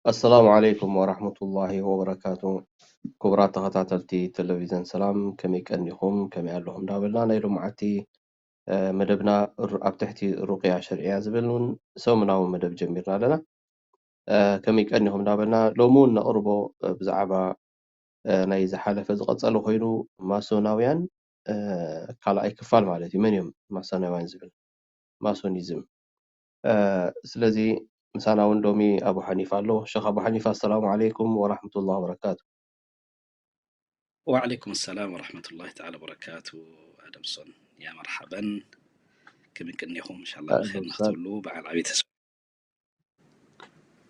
ኣሰላሙ ዓለይኩም ወራህመቱላሂ ወበረካቱ። ክቡራት ተኸታተልቲ ቴሌቪዝን ሰላም፣ ከመይ ቀኒኹም? ከመይ ኣለኹም? እንዳበልና ናይ ሎማዓቲ፣ እ፣ መደብና ር-፣ ኣብ ትሕቲ ሩቅያ ሸርዕያ ዝብል እውን ሰሙናዊ መደብ ጀሚርና ኣለና። እ፣ ከመይ ቀኒኹም? እንዳበልና ሎሚ እውን ነቕርቦ፣ እ፣ ብዛዕባ፣ እ፣ ናይ ዝሓለፈ ዝቐጸለ ኮይኑ ማሶናውያን፣ እ፣ ካልኣይ ክፋል ማለት እዩ። መን እዮም ማሶናውያን ዝብል? ማሶኒዝም። እ፣ ስለዚ ምሳና እውን ሎሚ ኣቡ ሓኒፋ ኣሎ። ሸኽ ኣቡ ሓኒፋ፣ ኣሰላሙ ዓለይኩም ወራህመቱላሂ ወበረካቱ። ወዓለይኩም ሰላም ወረሕመቱላሂ ተዓላ ወበረካቱ። ኣደምሶን፣ ያ መርሓበን። ከመይ ቀኒኹም? እንሻላ ብኸይር ንኽትብሉ በዓል ዓብዪ ተስፋ።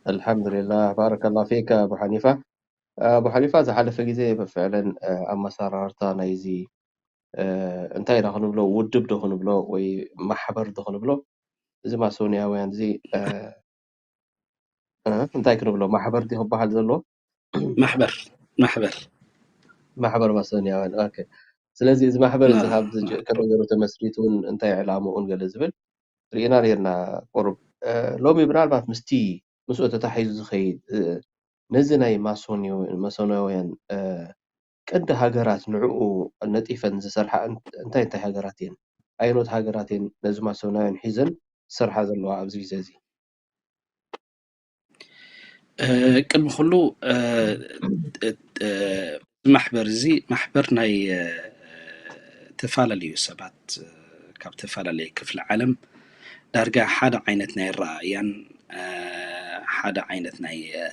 ኣልሓምዱሊላህ፣ ባረከላህ ፊክ ኣቡ ሓኒፋ። ኣቡ ሓኒፋ፣ ዝሓለፈ ግዜ ብፍዕለን፣ እ፣ ኣመሰራርታ ናይዚ፣ እ፣ እንታይ ኢና ክንብሎ፣ ውድብ ዶ ክንብሎ ወይ ማሕበር ዶ ክንብሎ፣ እዚ ማሶንያውያን እዚ፣ እ፣ እ፣ እንታይ ክንብሎ፣ ማሕበር ድዩ ክበሃል ዘሎ? ማሕበር፣ ማሕበር። ማሕበር ማሶንያውያን። ኦኬ። ስለዚ እዚ ማሕበር እዚ ና-፣ ካብ ዝጅ-፣ ከመይ ገይሩ ተመስሪቱን እንታይ ዕላምኡን ገለ ዝብል ርኢና ነርና ቁሩብ። እ፣ ሎሚ ምናልባት ምስቲ ምስኡ ተታሒዙ ዝኸይድ፣ እ፣ ነዚ ናይ ማሶንዮ-፣ ማሶናውያን፣ እ፣ ቀንዲ ሃገራት ንዕኡ ነጢፈን ዝሰርሓ እን-፣ እንታይ እንታይ ሃገራት እየን? ኣየኖት ሃገራት እየን ነዚ ማሶናውያን ሒዘን ዝሰርሓ ዘለዋ ኣብዚ ግዜ እዚ? እ፣ ቅድሚ ኩሉ፣ እ፣ እ፣ እ፣ እዚ ማሕበር እዚ ማሕበር ናይ፣ እ፣ ተፈላለዩ ሰባት፣ እ፣ ካብ ተፈላለየ ክፍሊ ዓለም ዳርጋ ሓደ ዓይነት ናይ ኣረኣእያን፣ እ፣ ሓደ ዓይነት ናይ፣ እ፣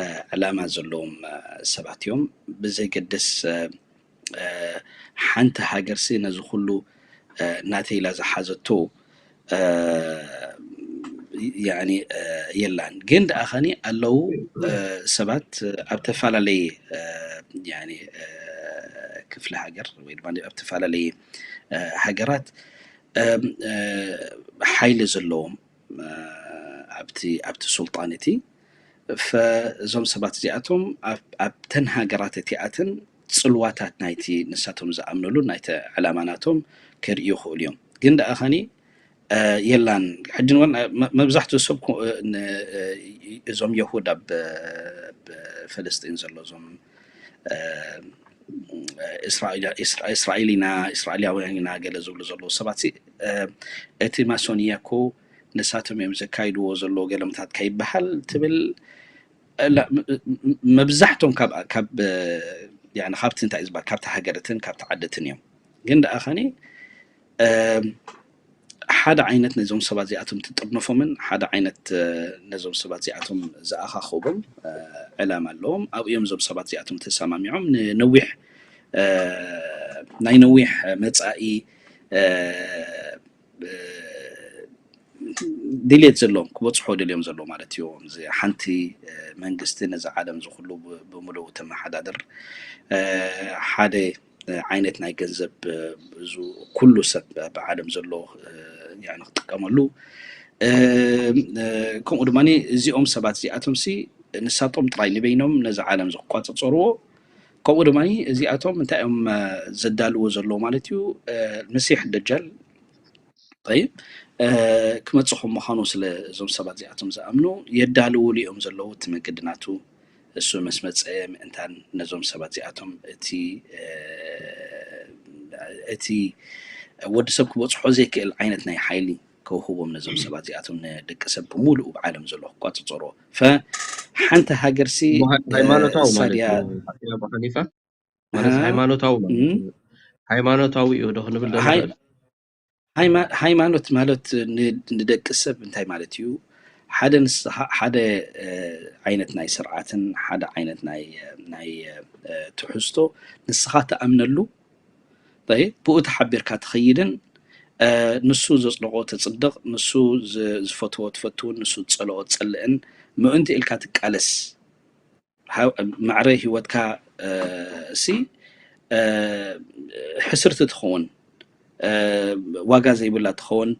እ፣ ዕላማ ዘለዎም፣ እ፣ ሰባት እዮም። ብዘይገድስ፣ እ፣ እ፣ ሓንቲ ሃገርሲ ነዚ ኩሉ፣ እ፣ ናተይ ኢላ ዝሓዘቶ፣ እ፣ ያኒ፣ እ፣ የላን። ግን ደኣ ኸኒ ኣለዉ፣ እ፣ ሰባት ኣብ ተፈላለየ፣ እ፣ ያኒ፣ እ፣ ክፍለ ሃገር ወይ ድማ ኣብ ተፈላለየ፣ እ፣ ሃገራት፣ እ፣ እ፣ ሓይሊ ዘለዎም፣ እ፣ ኣብቲ፣ ኣብቲ ሱልጣን እቲ ፈ-፣ እዞም ሰባት እዚኣቶም ኣብ-፣ ኣብተን ሃገራት እቲኣተን ጽልዋታት ናይቲ ንሳቶም ዝኣምንሉ ናይቲ ዕላማ ናቶም ከርእዩ ይኽእሉ እዮም። ግን ደኣ ኸኒ፣ እ፣ የላን። ሕጂ እውን መ-፣ መብዛሕትኡ ሰብ ኮ-፣ እ፣ ን-፣ እ፣ እዞም የሁድ ኣብ፣ እ፣ ኣብ ፈለስጢን ዘሎ እዞም፣ እ፣ እስራኤል፣ እስራ-፣ እስራኤል ኢና፣ እስራኤላውያን ኢና ገለ ዝብሉ ዘለዉ ሰባት ሲ፣ እ፣ እቲ ማሶንያ እኮ ንሳቶም እዮም ዘካይድዎ ዘለዉ ገለምታት ከይበሃል ትብል፣ እ፣ ላ-፣ ም-፣ ም-፣ መብዛሕቶም ካብ፣ ካብ፣ እ፣ ያኒ ካብቲ እንታይ እዩ ዝበሃል፣ ካብቲ ሃገርትን ካብቲ ዓድትን እዮም። ግን ደኣ ኸኒ፣ እ፣ ሓደ ዓይነት ነዞም ሰባት እዚኣቶም ትጥርንፎምን ሓደ ዓይነት፣ እ፣ ነዞም ሰባት እዚኣቶም ዝኣኻኽቦም፣ እ፣ ዕላማ ኣለዎም። ኣብኡ እዮም እዞም ሰባት እዚኣቶም ተሰማሚዖም ንነዊሕ፣ እ፣ ናይ ነዊሕ መጻኢ፣ እ፣ እ፣ ድሌት ዘለዎም ክበጽሖ ደልዮም ዘለዉ ማለት እዩ። እዚ ሓንቲ፣ እ፣ መንግስቲ ነዚ ዓለም እዚ ኩሉ ብ-፣ ብምሉኡ ተመሓዳድር፣ እ፣ ሓደ፣ እ፣ ዓይነት ናይ ገንዘብ፣ እ፣ ብዙ ኩሉ ሰብ ኣብ ዓለም ዘሎ፣ እ፣ ያኒ ክጥቀመሉ፣ እ፣ እ፣ ከምኡ ድማ እዚኦም ሰባት እዚኣቶምሲ ንሳቶም ጥራይ ንበይኖም ነዚ ዓለም እዚ ክቋጸጸርዎ፣ ከምኡ ድማ እዚኣቶም እንታይ እዮም፣ እ፣ ዘዳልዎ ዘለዉ ማለት እዩ፣ እ፣ መሲሕ ደጃል ጠይብ፣ እ፣ ክመጽእ ከም ምዃኑ ስለ እዞም ሰባት እዚኣቶም ዝኣምኑ የዳልውሉ እዮም ዘለዉ። እቲ መገዲ ናቱ እሱ ምስ መጸ ምእንታን ነዞም ሰባት እዚኣቶም እቲ፣ እ፣ እቲ ወዲ ሰብ ክበጽሖ ዘይክእል ዓይነት ናይ ሓይሊ ከውህቦም ነዞም ሰባት እዚኣቶም ንደቂ ሰብ ብምሉኡ ብዓለም ዘሎ ክቋጽጸሮ። ፈ-፣ ሓንቲ ሃገርሲ፣ ሃ-፣ ሃይማኖታዊ እሳ ማለት ድያ እዩ። ኣቡ ሓኒፋ ማለት ሃ-፣ ሃይማኖታዊ ማለት እም? እዩ። ሃይማኖታዊ እዩ ዶ ክንብል ዶ ሃይ-፣ ንኽእል? ሃይማ-፣ ሃይማኖት ማለት ን-፣ ንደቂ ሰብ እንታይ ማለት እዩ? ሓደ ንስኻ፣ ሓደ፣ እ፣ ዓይነት ናይ ስርዓትን ሓደ ዓይነት ናይ፣ ናይ፣ እ፣ ትሕዝቶ ንስኻ ትኣምነሉ፣ ብኡ ተሓቢርካ ትኸይድን ንሱ ዘፅደቆ ተፅድቕ፣ ንሱ ዝፈትዎ ትፈትውን፣ ንሱ ዝፀልኦ ትፀልእን ምእንቲ ኢልካ ትቃለስ። ማዕረ ህይወትካ እሲ ሕስርቲ ትኸውን፣ ዋጋ ዘይብላ ትኸውን።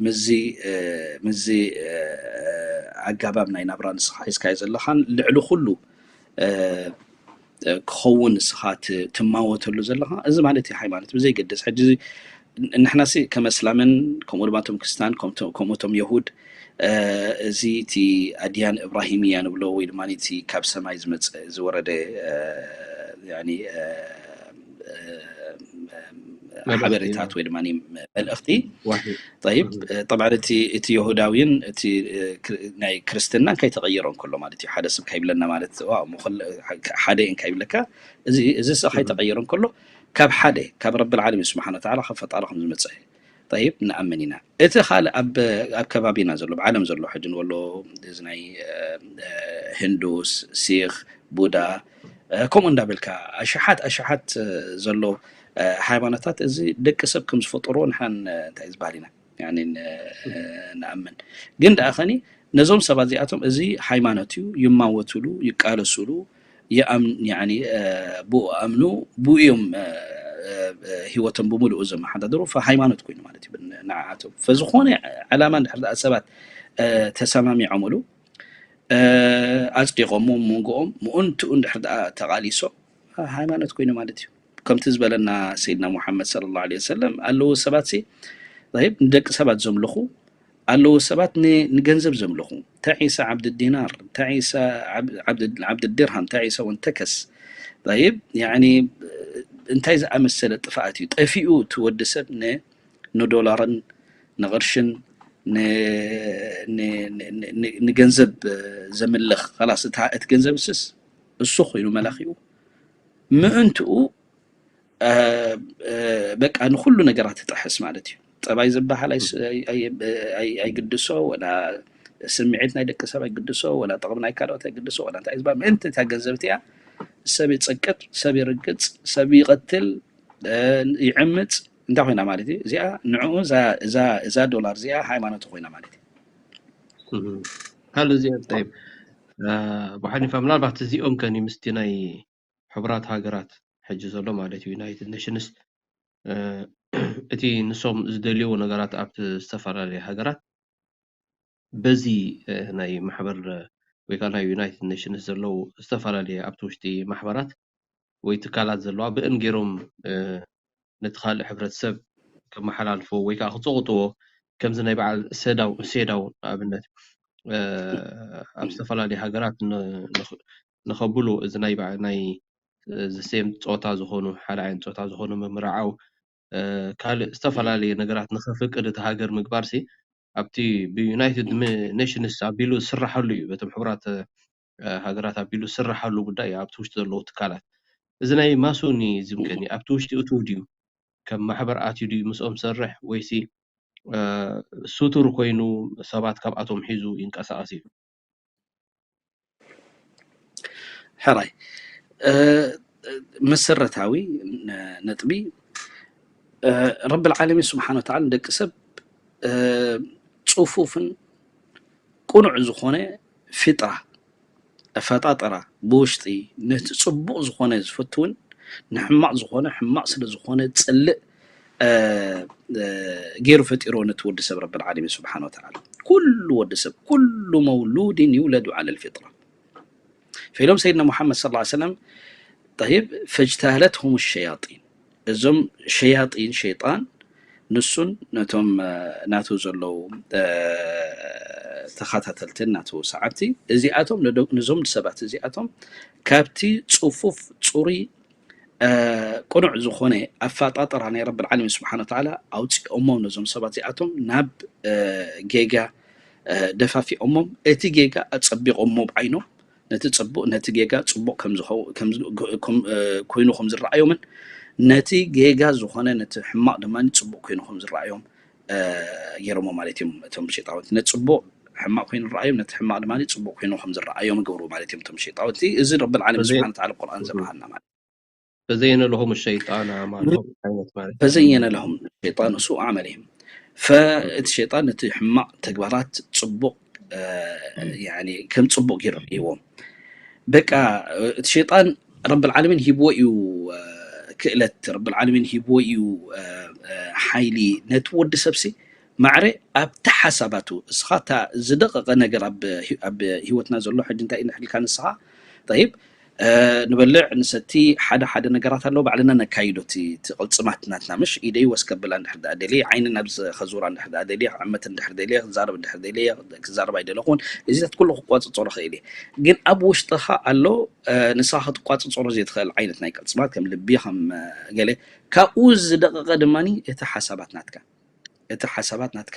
ምዚ ምዚ ኣጋባብ ናይ ናብራ ንስኻ ሒዝካዮ ዘለኻን ልዕሊ ኩሉ ክኸውን ንስኻ ትማወተሉ ዘለኻ፣ እዚ ማለት እዩ ሃይማኖት። ብዘይገድስ ሕጂ ንሕናሲ ከም ኣስላምን ከምኡ ድማ እቶም ክርስትያን ከምኡ እቶም የሁድ እዚ እቲ ኣድያን እብራሂምያ ንብሎ ወይ ድማ እቲ ካብ ሰማይ ዝመፀ ዝወረደ ሓበሬታት ወይ ድማ መልእኽቲ። ጠይብ፣ ጠብዓ እቲ የሁዳዊን እቲ ናይ ክርስትናን ከይተቐየሮ እንከሎ ማለት እዩ። ሓደ ሰብ ካይብለና ማለት ሓደ እንካይብለካ እዚ ሰብ ካይተቐየሮ እንከሎ ካብ ሓደ ካብ ረብል ዓለሚን ስብሓን ወተዓላ ካብ ፈጣሪ ከም ዝመፀ ጠይብ ንኣምን ኢና። እቲ ካልእ ኣብ ከባቢና ዘሎ ኣብ ዓለም ዘሎ ሕጂ ንበሎ እዚ ናይ ህንዱስ፣ ሲኽ፣ ቡዳ ከምኡ እንዳበልካ ኣሽሓት ኣሽሓት ዘሎ ሃይማኖታት እዚ ደቂ ሰብ ከም ዝፈጠርዎ ንሕና እንታይ ዝበሃል ኢና ንኣምን። ግን ደኣ ኸኒ ነዞም ሰባት እዚኣቶም እዚ ሃይማኖት እዩ፣ ይማወትሉ፣ ይቃለስሉ፣ ብኡ ኣምኑ ብኡ እዮም ህይወቶም ብምልኡ ዘመሓዳድሩ። ሃይማኖት ኮይኑ ማለት እዩ ንዓኣቶም። ፈዝኾነ ዕላማ እንድሕር ደኣ ሰባት ተሰማሚዖምሉ ኣፅዲቖሞ መንጎኦም ምኡንትኡ እንድሕር ደኣ ተቓሊሶ ሃይማኖት ኮይኑ ማለት እዩ። ከምቲ ዝበለና ሰይድና ሙሓመድ ሰለላሁ ዐለይሂ ወሰለም ኣለዉ ሰባት ንደቂ ሰባት ዘምልኹ ኣለዉ ሰባት ንገንዘብ ዘምልኹ፣ ተዒሰ ዓብድ ዲናር፣ ተዒሰ ዓብድ ድርሃም፣ ተዒሰ ወንተከስ። ጠይብ፣ ያኒ እንታይ ዝኣመሰለ ጥፍኣት እዩ? ጠፊኡ እቲ ወዲ ሰብ ንዶላርን ንቕርሽን ንገንዘብ ዘምልኽ፣ ላስ እቲ ገንዘብ ስስ እሱ ኮይኑ መላኺኡ ምእንትኡ በቃ ንኩሉ ነገራት ትጥሕስ ማለት እዩ። ጠባይ ዝበሃል ኣይግድሶ፣ ወላ ስምዒት ናይ ደቂ ሰብ ኣይግድሶ፣ ወላ ጥቕሚ ናይ ካልኦት ኣይግድሶ፣ ወላ እንታይ ዝበሃል ምእንቲ እታ ገንዘብ እቲኣ ሰብ ይፀቅጥ፣ ሰብ ይርግፅ፣ ሰብ ይቐትል፣ ይዕምፅ እንታይ ኮይና ማለት እዩ? እዚኣ ንዕኡ እዛ ዶላር እዚኣ ሃይማኖቱ ኮይና ማለት እዩ። ካልእ እዚኣ ጠይብ ብሓኒፋ ምናልባት እዚኦም ከኒ ምስቲ ናይ ሕቡራት ሃገራት ሕጂ ዘሎ ማለት እዩ ዩናይትድ ኔሽንስ እቲ ንሶም ዝደልይዎ ነገራት ኣብቲ ዝተፈላለየ ሃገራት በዚ ናይ ማሕበር ወይ ከዓ ናይ ዩናይትድ ኔሽንስ ዘለዉ ዝተፈላለየ ኣብቲ ውሽጢ ማሕበራት ወይ ትካላት ዘለዋ ብእን ገይሮም ነቲ ካልእ ሕብረተሰብ ከመሓላልፎ ወይ ከዓ ክፀቕጥዎ ከምዚ ናይ በዓል ሰዳው ሴዳው ንኣብነት ኣብ ዝተፈላለዩ ሃገራት ንኸብሉ እዚ ናይ ናይ ዘሴም ፆታ ዝኾኑ ሓደ ዓይነት ፆታ ዝኾኑ ምምርዓው ካልእ ዝተፈላለየ ነገራት ንኸፍቅድ እቲ ሃገር ምግባር ሲ ኣብቲ ብዩናይትድ ኔሽንስ ኣቢሉ ዝስራሐሉ እዩ። በቶም ሕቡራት ሃገራት ኣቢሉ ዝስራሐሉ ጉዳይ እዩ ኣብቲ ውሽጢ ዘለዉ ትካላት። እዚ ናይ ማሶኒ ዝምቀኒ ኣብቲ ውሽጢ እትው ድዩ? ከም ማሕበር ኣትዩ ድዩ ምስኦም ዝሰርሕ ወይሲ ሱቱር ኮይኑ ሰባት ካብኣቶም ሒዙ ይንቀሳቐስ እዩ? ሕራይ መሰረታዊ ነጥቢ ረብል ዓለሚን ስብሓን ወተዓላ ንደቂ ሰብ ፅፉፍን ቅኑዕ ዝኾነ ፊጥራ ኣፈጣጠራ ብውሽጢ ነቲ ፅቡቕ ዝኾነ ዝፈትውን ንሕማቕ ዝኾነ ሕማቕ ስለ ዝኾነ ዝፀልእ ገይሩ ፈጢሮ ነቲ ወዲ ሰብ ረብል ዓለሚን ስብሓን ወተዓላ ኩሉ ወዲ ሰብ ኩሉ መውሉድን ይውለዱ ዓለል ፊጥራ ፈኢሎም ሰይድና ሙሓመድ ስለ ሰለም ጠይብ ፈጅተህለትሁም ሸያጢን እዞም ሸያጢን ሸይጣን ንሱን ነቶም ናቱ ዘለዉ ተኸታተልትን ናቱ ሰዓብቲ እዚኣቶም ነዞም ሰባት እዚኣቶም ካብቲ ፅፉፍ ፅሩይ ቅኑዕ ዝኾነ ኣፈጣጥራ ናይ ረብል ዓለሚን ስብሓን ወተዓላ ኣውፂኦሞም ነዞም ሰባት እዚኣቶም ናብ ጌጋ ደፋፊኦሞም እቲ ጌጋ ኣፀቢቖሞ ብዓይኖም ነቲ ፅቡቅ ነቲ ጌጋ ፅቡቅ ኮይኑ ከም ዝረኣዮምን ነቲ ጌጋ ዝኾነ ነቲ ሕማቅ ድማ ፅቡቅ ኮይኑ ከም ዝረኣዮም ገይሮሞ ማለት እዮም። እቶም ሸይጣውንቲ ነቲ ፅቡቅ ሕማቅ ኮይኑ ረኣዮም ነቲ ሕማቅ ድማ ፅቡቅ ኮይኑ ከም ዝረኣዮም ገብሩ ማለት እዮም። እቶም ሸይጣውንቲ እዚ ረብል ዓለሚን ስብሓን ወተዓላ ቁርኣን ዘብርሃልና ማለት فزين لهم الشيطان أعمالهم ዓይነት ማለት እዩ። فزين لهم الشيطان سوء أعمالهم። ፈእቲ ሸይጣን እቲ ሕማቕ ተግባራት ፅቡቕ እ፣ ያኒ ከም ፅቡቕ ገይሩ ርእይዎም። በቃ እቲ ሸይጣን ረብል ዓለሚን ሂብዎ እዩ እ፣ ክእለት፣ ረብል ዓለሚን ሂብዎ እዩ እ፣ እ፣ ሓይሊ። ነቲ ወዲ ሰብሲ ማዕረ ኣብቲ ሓሳባቱ እስኻ እታ ዝደቐቐ ነገር ኣብ ሂ- ኣብ ህይወትና ዘሎ ሕጂ እንታይ እዩ ንሕልካ ንስኻ ጠይብ እ፣ ንበልዕ ንሰቲ ሓደ ሓደ ነገራት ኣለዉ ባዕልና ነካይዶ እቲ እቲ ቅልፅማት ናትና ምሽ ኢደይ ወስከብላ እንድሕር ደኣ ደልየ ዓይኒ ናብዚ ከዙራ እንድሕር ደኣ ደልየ ክዕመት እንድሕር ደልየ ክዛረብ እንድሕር ደልየ ክዛረብ ኣይደለኹን። እዚታት ኩሉ ክቋፅፀሮ ክእል እየ። ግን ኣብ ውሽጥኻ ኣሎ እ፣ ንስኻ ክትቋፅፀሮ ዘይትኽእል ዓይነት ናይ ቅልፅማት ከም ልቢ ከም እ፣ ገለ ካብኡ ዝደቐቐ ድማ እቲ ሓሳባት ናትካ እቲ ሓሳባት ናትካ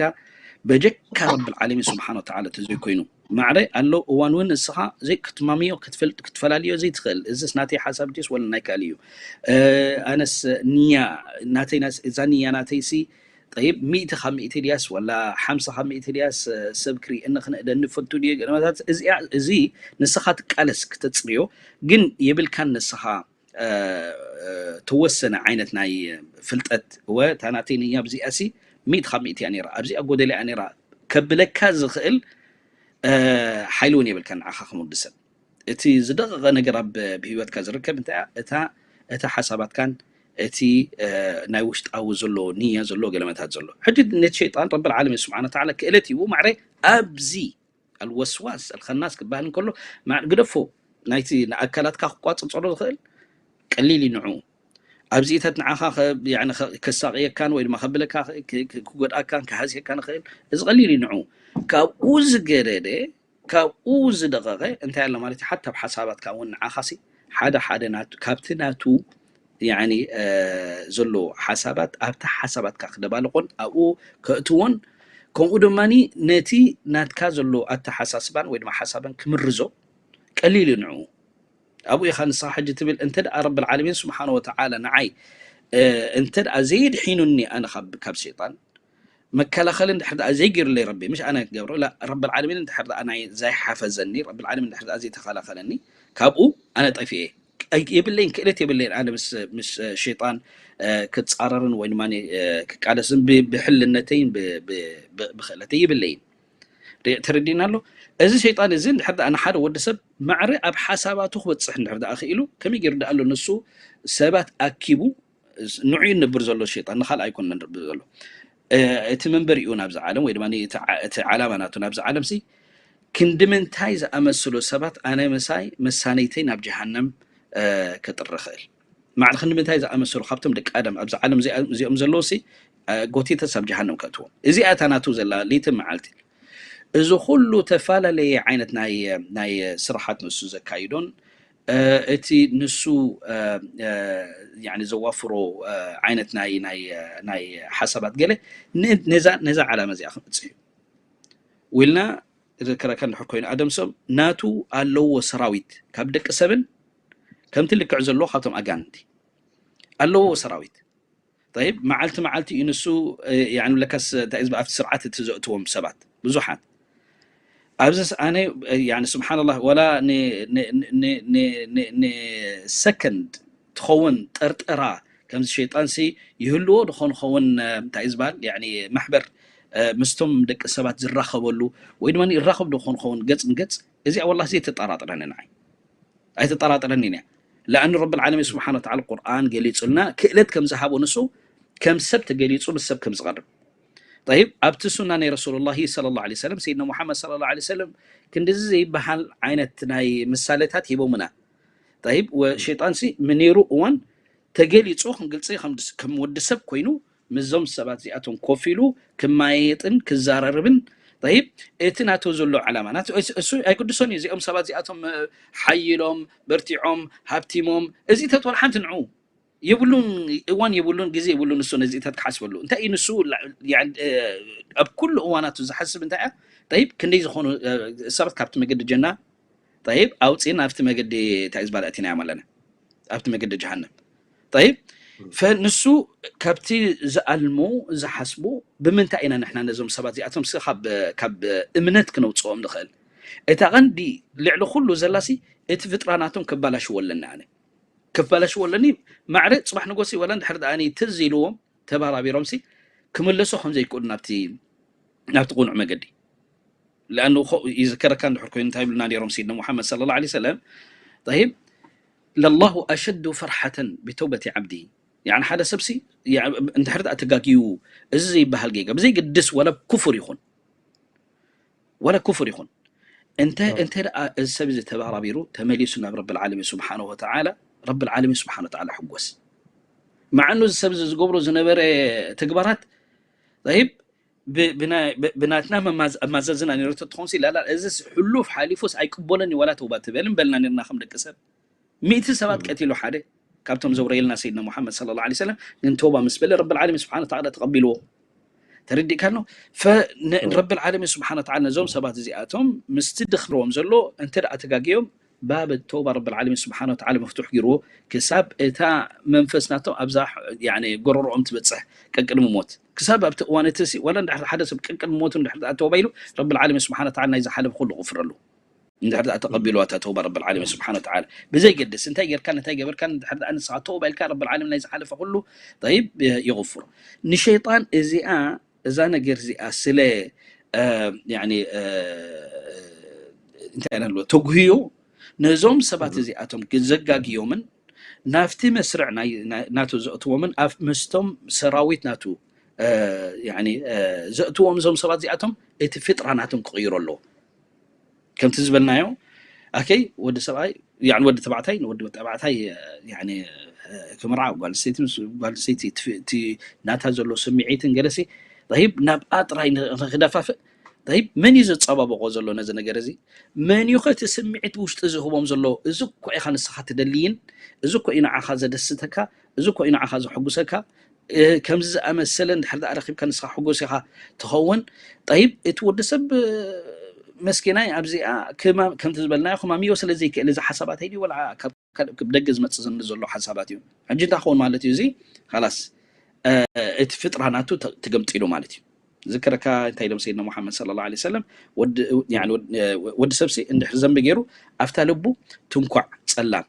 በጀካ ረብል ዓለሚን ስብሓን ወተዓላ ተዘይኮይኑ ማዕረ ኣሎ እዋን እውን ንስኻ ዘይክትማምዮ ክትፈልጥ ክትፈላልዮ ዘይትኽእል እዚስ ናተይ ሓሳብ ድዩስ ወላ ናይ ካልእ እዩ እ፣ ኣነስ ንያ ናተይ ናስ- እዛ ንያ ናተይሲ ጠይብ ሚእቲ ካብ ሚእቲ ድያስ ወላ ሓምሳ ካብ ሚእቲ ድያስ እ፣ ሰብ ክሪእኒ ክነእደኒ ፈቱ ድየ ገለመታት እዚኣ እዚ ንስኻ ትቃለስ ክተፅርዮ ግን የብልካን ንስኻ እ፣ እ፣ ተወሰነ ዓይነት ናይ ፍልጠት እወ እታ ናተይ ንያ ብዚኣሲ ሚእቲ ካብ ሚእቲ እያ ነይራ ኣብዚኣ ጎደለ እያ ነይራ ከብለካ ዝኽእል እ፣ ሓይሊ እውን የብልካ ንዓኻ ከም ወዲ ሰብ እቲ ዝደቐቐ ነገር ኣብ ብህይወትካ ዝርከብ እንታይ እያ? እታ እታ ሓሳባትካን እቲ እ፣ ናይ ውሽጣዊ ዘሎ ንያ ዘሎ ገለመታት ዘሎ ሕጂ ነቲ ሸይጣን ረብል ዓለሚን ስብሓን ወተዓላ ክእለት ሂቡ ማዕረ ኣብዚ ኣልወስዋስ ኣልኸናስ ክበሃል እንከሎ ማዕ- ግደፎ ናይቲ ንኣካላትካ ክቋፅፀሮ ዝኽእል ቀሊል እዩ ንዑ ኣብዚኢታት ንዓኻ ከ- ያዕኒ ከ- ከሳቕየካን ወይ ድማ ከብለካ ከ- ከ- ከ- ክጎድኣካን ክሃስየካን ይኽእል እዚ ቀሊል እዩ ንዑ ካብኡ ዝገደደ ካብኡ ዝደቐቐ እንታይ ኣሎ ማለት እዩ ሓታ ኣብ ሓሳባትካ እውን ንዓኻሲ ሓደ ሓደ ናቱ ካብቲ ናቱ ያኒ እ፣ ዘሎ ሓሳባት ኣብታ ሓሳባትካ ክደባልቆን ኣብኡ ከእትዎን ከምኡ ድማ ነቲ ናትካ ዘሎ ኣተሓሳስባን ወይ ድማ ሓሳብን ክምርዞ ቀሊል እዩ ንዑ ኣብኡ ኢኻ ንስኻ ሕጂ ትብል እንተ ደኣ ረብል ዓለሚን ስብሓን ወተዓላ ንዓይ እ፣ እንተ ደኣ ዘየድሒኑኒ ኣነ ካብ ካብ ሸይጣን መከላኸሊ እንድሕር ደኣ ዘይገይሩለይ ረቢ ምሽ ኣነ ክገብሮ ላ ረብል ዓለሚን እንድሕር ደኣ ናይ ዘይሓፈዘኒ ረብል ዓለሚን እንድሕር ደኣ ዘይተኸላኸለኒ ካብኡ ኣነ ጠፊኤ የብለይን ክእለት የብለይን ኣነ ምስ ምስ ሸይጣን እ፣ ክፃረርን ወይ ድማ እ፣ ክቃለስን ብ- ብሕልነተይን ብ- ብ- ብ- ብክእለተይ የብለይን ርእ- ተረዲእና ኣሎ እዚ ሸይጣን እዚ እንድሕር ደኣ ንሓደ ወዲ ሰብ ማዕረ ኣብ ሓሳባቱ ክበፅሕ እንድሕር ደኣ ክኢሉ ከመይ ገይሩ ደኣ ኣሎ ንሱ ሰባት ኣኪቡ ንዑ ይነብር ዘሎ ሸይጣን ንካልእ ኣይኮን ንነብር ዘሎ እ፣ እቲ መንበሪኡ ናብዚ ዓለም ወይ ድማ እቲ ዓ- እቲ ዓላማ ናቱ ናብዚ ዓለም ሲ ክንዲ ምንታይ ዝኣመስሉ ሰባት ኣነ ምሳይ መሳነይተይ ናብ ጀሃነም እ፣ ክጥሪ ክእል ማዕል ክንዲ ምንታይ ዝኣመስሉ ካብቶም ደቂ ኣደም ኣብዚ ዓለም እዚኣ- እዚኦም ዘለዉ ሲ እ፣ ጎቲተስ ኣብ ጀሃነም ከእትዎም እዚኣ እታ ናቱ ዘላ ለይትን መዓልቲ እዚ ኩሉ ተፈላለየ ዓይነት ናይ ናይ ስራሓት ንሱ ዘካይዶን እ፣ እቲ ንሱ እ፣ እ፣ ያኒ ዘዋፍሮ እ፣ ዓይነት ናይ ናይ ናይ ሓሳባት ገለ ን- ነዛ ነዛ ዓላማ እዚኣ ክመፅእ እዩ ውልና ዝከረከ እንድሕር ኮይኑ ኣደም ሰብ ናቱ ኣለዎ ሰራዊት ካብ ደቂ ሰብን ከምቲ ልክዕ ዘለዎ ካብቶም ኣጋንንቲ ኣለዎ ሰራዊት طيب መዓልቲ መዓልቲ እዩ ንሱ እ፣ ያኒ ለካስ እንታይ እዩ ዝበሃል፣ ኣብቲ ስርዓት እቲ ዘእትዎም ሰባት ብዙሓት ኣብዚ ኣነ ያኒ ስብሓንላህ ወላ ንሰከንድ ትኸውን ጠርጠራ ከምዚ ሸይጣንሲ ይህልዎ ድኾን ኸውን እንታይ እዩ ዝበሃል ያኒ ማሕበር እ፣ ምስቶም ደቂ ሰባት ዝራኸበሉ ወይ ድማ ይራኸብ ድኾን ኸውን ገፅ ንገፅ እዚኣ ወላ ዘይተጠራጥረኒ ንዓይ ኣይተጠራጥረኒን እያ ለኣን ረብ ዓለሚን ስብሓን ወተዓላ ቁርኣን ገሊፁልና ክእለት ከም ዝሃቦ ንሱ ከም ሰብ ተገሊፁ ምስ ሰብ ከም ዝቐርብ طيب ኣብቲ ሱና ናይ ረሱሉላሂ ሰለላሁ ዐለይሂ ወሰለም ሰይድና ሙሓመድ ሰለላሁ ዐለይሂ ወሰለም ክንድዚ ዘይበሃል ዓይነት ናይ ምሳሌታት ሂቦምና طيب ወሸይጣንሲ ምነይሩ እዋን ተገሊፁ ክንግልፂ ከም ድስ- ከም ወዲ ሰብ ኮይኑ ምስዞም ሰባት እዚኣቶም ኮፍ ኢሉ ክማየጥን ክዛራርብን طيب እቲ ናቶ ዘሎ ዓላማ ናቶ እሱ- እሱ ኣይቅድሶን እዩ እዚኦም ሰባት እዚኣቶም እ፣ ሓይሎም በርቲዖም ሃብቲሞም እዚኢታት ወላ ሓንቲ ንዑ የብሉን እዋን የብሉን ግዜ የብሉን ንሱ ነዚኢታት ክሓስበሉ እንታይ እዩ ንሱ ላ- ያ- እ፣ ኣብ ኩሉ እዋናቱ ዝሓስብ እንታይ እያ طيب ክንደይ ዝኾኑ እ፣ ሰባት ካብቲ መገዲ ጀና طيب ኣውፅእና ኣብቲ መገዲ እንታይ ዝበለ እቲና ኣለና ኣብቲ መገዲ ጀሃነም طيب ፈንሱ ካብቲ ዝኣልሞ ዝሓስቦ ብምንታይ ኢና ንሕና ነዞም ሰባት እዚኣቶም ስ ካብ ካብ እምነት ክነውፅኦም ንኽእል እታ ቀንዲ ልዕሊ ኩሉ ዘላሲ እቲ ፍጥራ ናቶም ክባላሽዎ ኣለና ኣነ ከበላሽዎ ኣለኒ። ማዕረ ፅባሕ ንጎሲ ወላ እንድሕር ደኣኒ ትዝ ኢልዎም ተባራቢሮምሲ ክምለሱ ከም ዘይክእሉ ናብቲ ናብቲ ቅኑዕ መገዲ። ለኣኑ ይዝከረካ እንድሕር ኮይኑ እንታይ ይብሉና ነይሮም ሲድና ሙሓመድ ሰለላሁ ዐለይሂ ወሰለም? ጠይብ፣ ለላሁ ኣሸዱ ፈርሓተን ብተውበቲ ዓብዲ። ያኒ ሓደ ሰብሲ እንድሕር ደኣ ተጋግዩ እዚ ዘይበሃል ጌጋ ብዘይግድስ ወላ ኩፍር ይኹን ወላ ኩፍር ይኹን እንተ እንተ ደኣ እዚ ሰብ እዚ ተባራቢሩ ተመሊሱ ናብ ረብል ዓለሚን ስብሓነሁ ወተዓላ ረብል ዓለሚን ስብሓነሁ ወተዓላ ሕጎስ። መዓኑ እዚ ሰብ እዚ ዝገብሮ ዝነበረ ተግባራት ጠይብ ብናትና መማዘዝና ነይሩ ተትኾንሲ ላላ እዚ ሕሉፍ ሓሊፉስ ኣይቅበሎን እዩ ዋላ ተውባ ትበልን በልና ነርና ከም ደቂ ሰብ። ሚእቲ ሰባት ቀቲሉ ሓደ ካብቶም ዘውረየልና ሰይድና ሙሓመድ ሰለላሁ ዐለይሂ ወሰለም ግን ተውባ ምስ በለ ረብል ዓለሚን ስብሓነ ወተዓላ ተቐቢልዎ። ተረዲእካ ኣሎ? ረብል ዓለሚን ስብሓነ ወተዓላ ነዞም ሰባት እዚኣቶም ምስቲ ድኽርዎም ዘሎ እንተ ደኣ ተጋግዮም ባብ ተውባ ረብል ዓለሚን ስብሓነ ወተዓላ መፍቱሕ ገይርዎ ክሳብ እታ መንፈስ ናቶም ኣብዛ ጎረሮኦም ትበፅሕ ቀቅድሚ ሞት ክሳብ ኣብቲ እዋን እቲ ወላ እንድሕር ሓደ ሰብ ቀቅድሚ ሞቱ እንድሕር ተውባ ኢሉ ረብል ዓለሚን ስብሓነ ወተዓላ ናይ ዝሓለፈ ኩሉ ይቕፍረሉ። እንድሕር ደኣ ተቐቢልዋ እታ ተውባ ረብል ዓለሚን ስብሓነ ወተዓላ ብዘይገድስ እንታይ ጌርካን እንታይ ገበርካን እንድሕር ደኣ ንስኻ ተውባ ኢልካ ረብል ዓለሚን ናይ ዝሓለፈ ኩሉ ጠይብ ይቕፍሮ። ንሸይጣን እዚኣ እዛ ነገር እዚኣ ስለ ያኒ እንታይ ኢና ንብሎ ተጉህዮ ነዞም ሰባት እዚኣቶም ዘጋግዮምን ናብቲ መስርዕ ናቱ ዘእትዎምን ኣብ ምስቶም ሰራዊት ናቱ ዘእትዎም እዞም ሰባት እዚኣቶም እቲ ፍጥራ ናቶም ክቕይሮ ኣለዎ። ከምቲ ዝበልናዮ ኣከይ ወዲ ሰብኣይ ያኒ ወዲ ተባዕታይ ንወዲ ተባዕታይ ያኒ ክምርዓ ጓል ሰይቲ ምስ ጓል ሰይቲ እቲ ናታ ዘሎ ስምዒትን ገለሲ ይብ ናብኣ ጥራይ ንክደፋፍእ ይብ መን እዩ ዘፀባበቆ ዘሎ ነዚ ነገር እዚ? መን እዩ ከቲ ስምዒት ውሽጢ ዝህቦም ዘሎ? እዚ እኮ ኢኻ ንስኻ ትደልይን እዚ እኮ እዩ ንዓኻ ዘደስተካ እዚ እኮ እዩ ንዓኻ ዘሐጉሰካ ከምዚ ዝኣመሰለ እንድሕር ደኣ ረኺብካ ንስኻ ሕጉስ ኢኻ ትኸውን። ጠይብ እቲ ወዲ ሰብ መስኪናይ ኣብዚኣ ከምቲ ዝበልናዮ ክማምዮ ስለ ዘይክእል እዚ ሓሳባት ኣይድዩ ወላ ካብ ደገ ዝመፅእ ዘሎ ሓሳባት እዩ። ሕጂ እንታይ ክኸውን ማለት እዩ እዚ ላስ እቲ ፍጥራ ናቱ ትገምጢሉ ማለት እዩ። ዝክረካ እንታይ ኢሎም ሰይድና ሙሓመድ ሰለላሁ ዐለይሂ ወሰለም ወዲ ሰብሲ እንድሕር ዘንቢ ገይሩ ኣብታ ልቡ ትንኳዕ ፀላም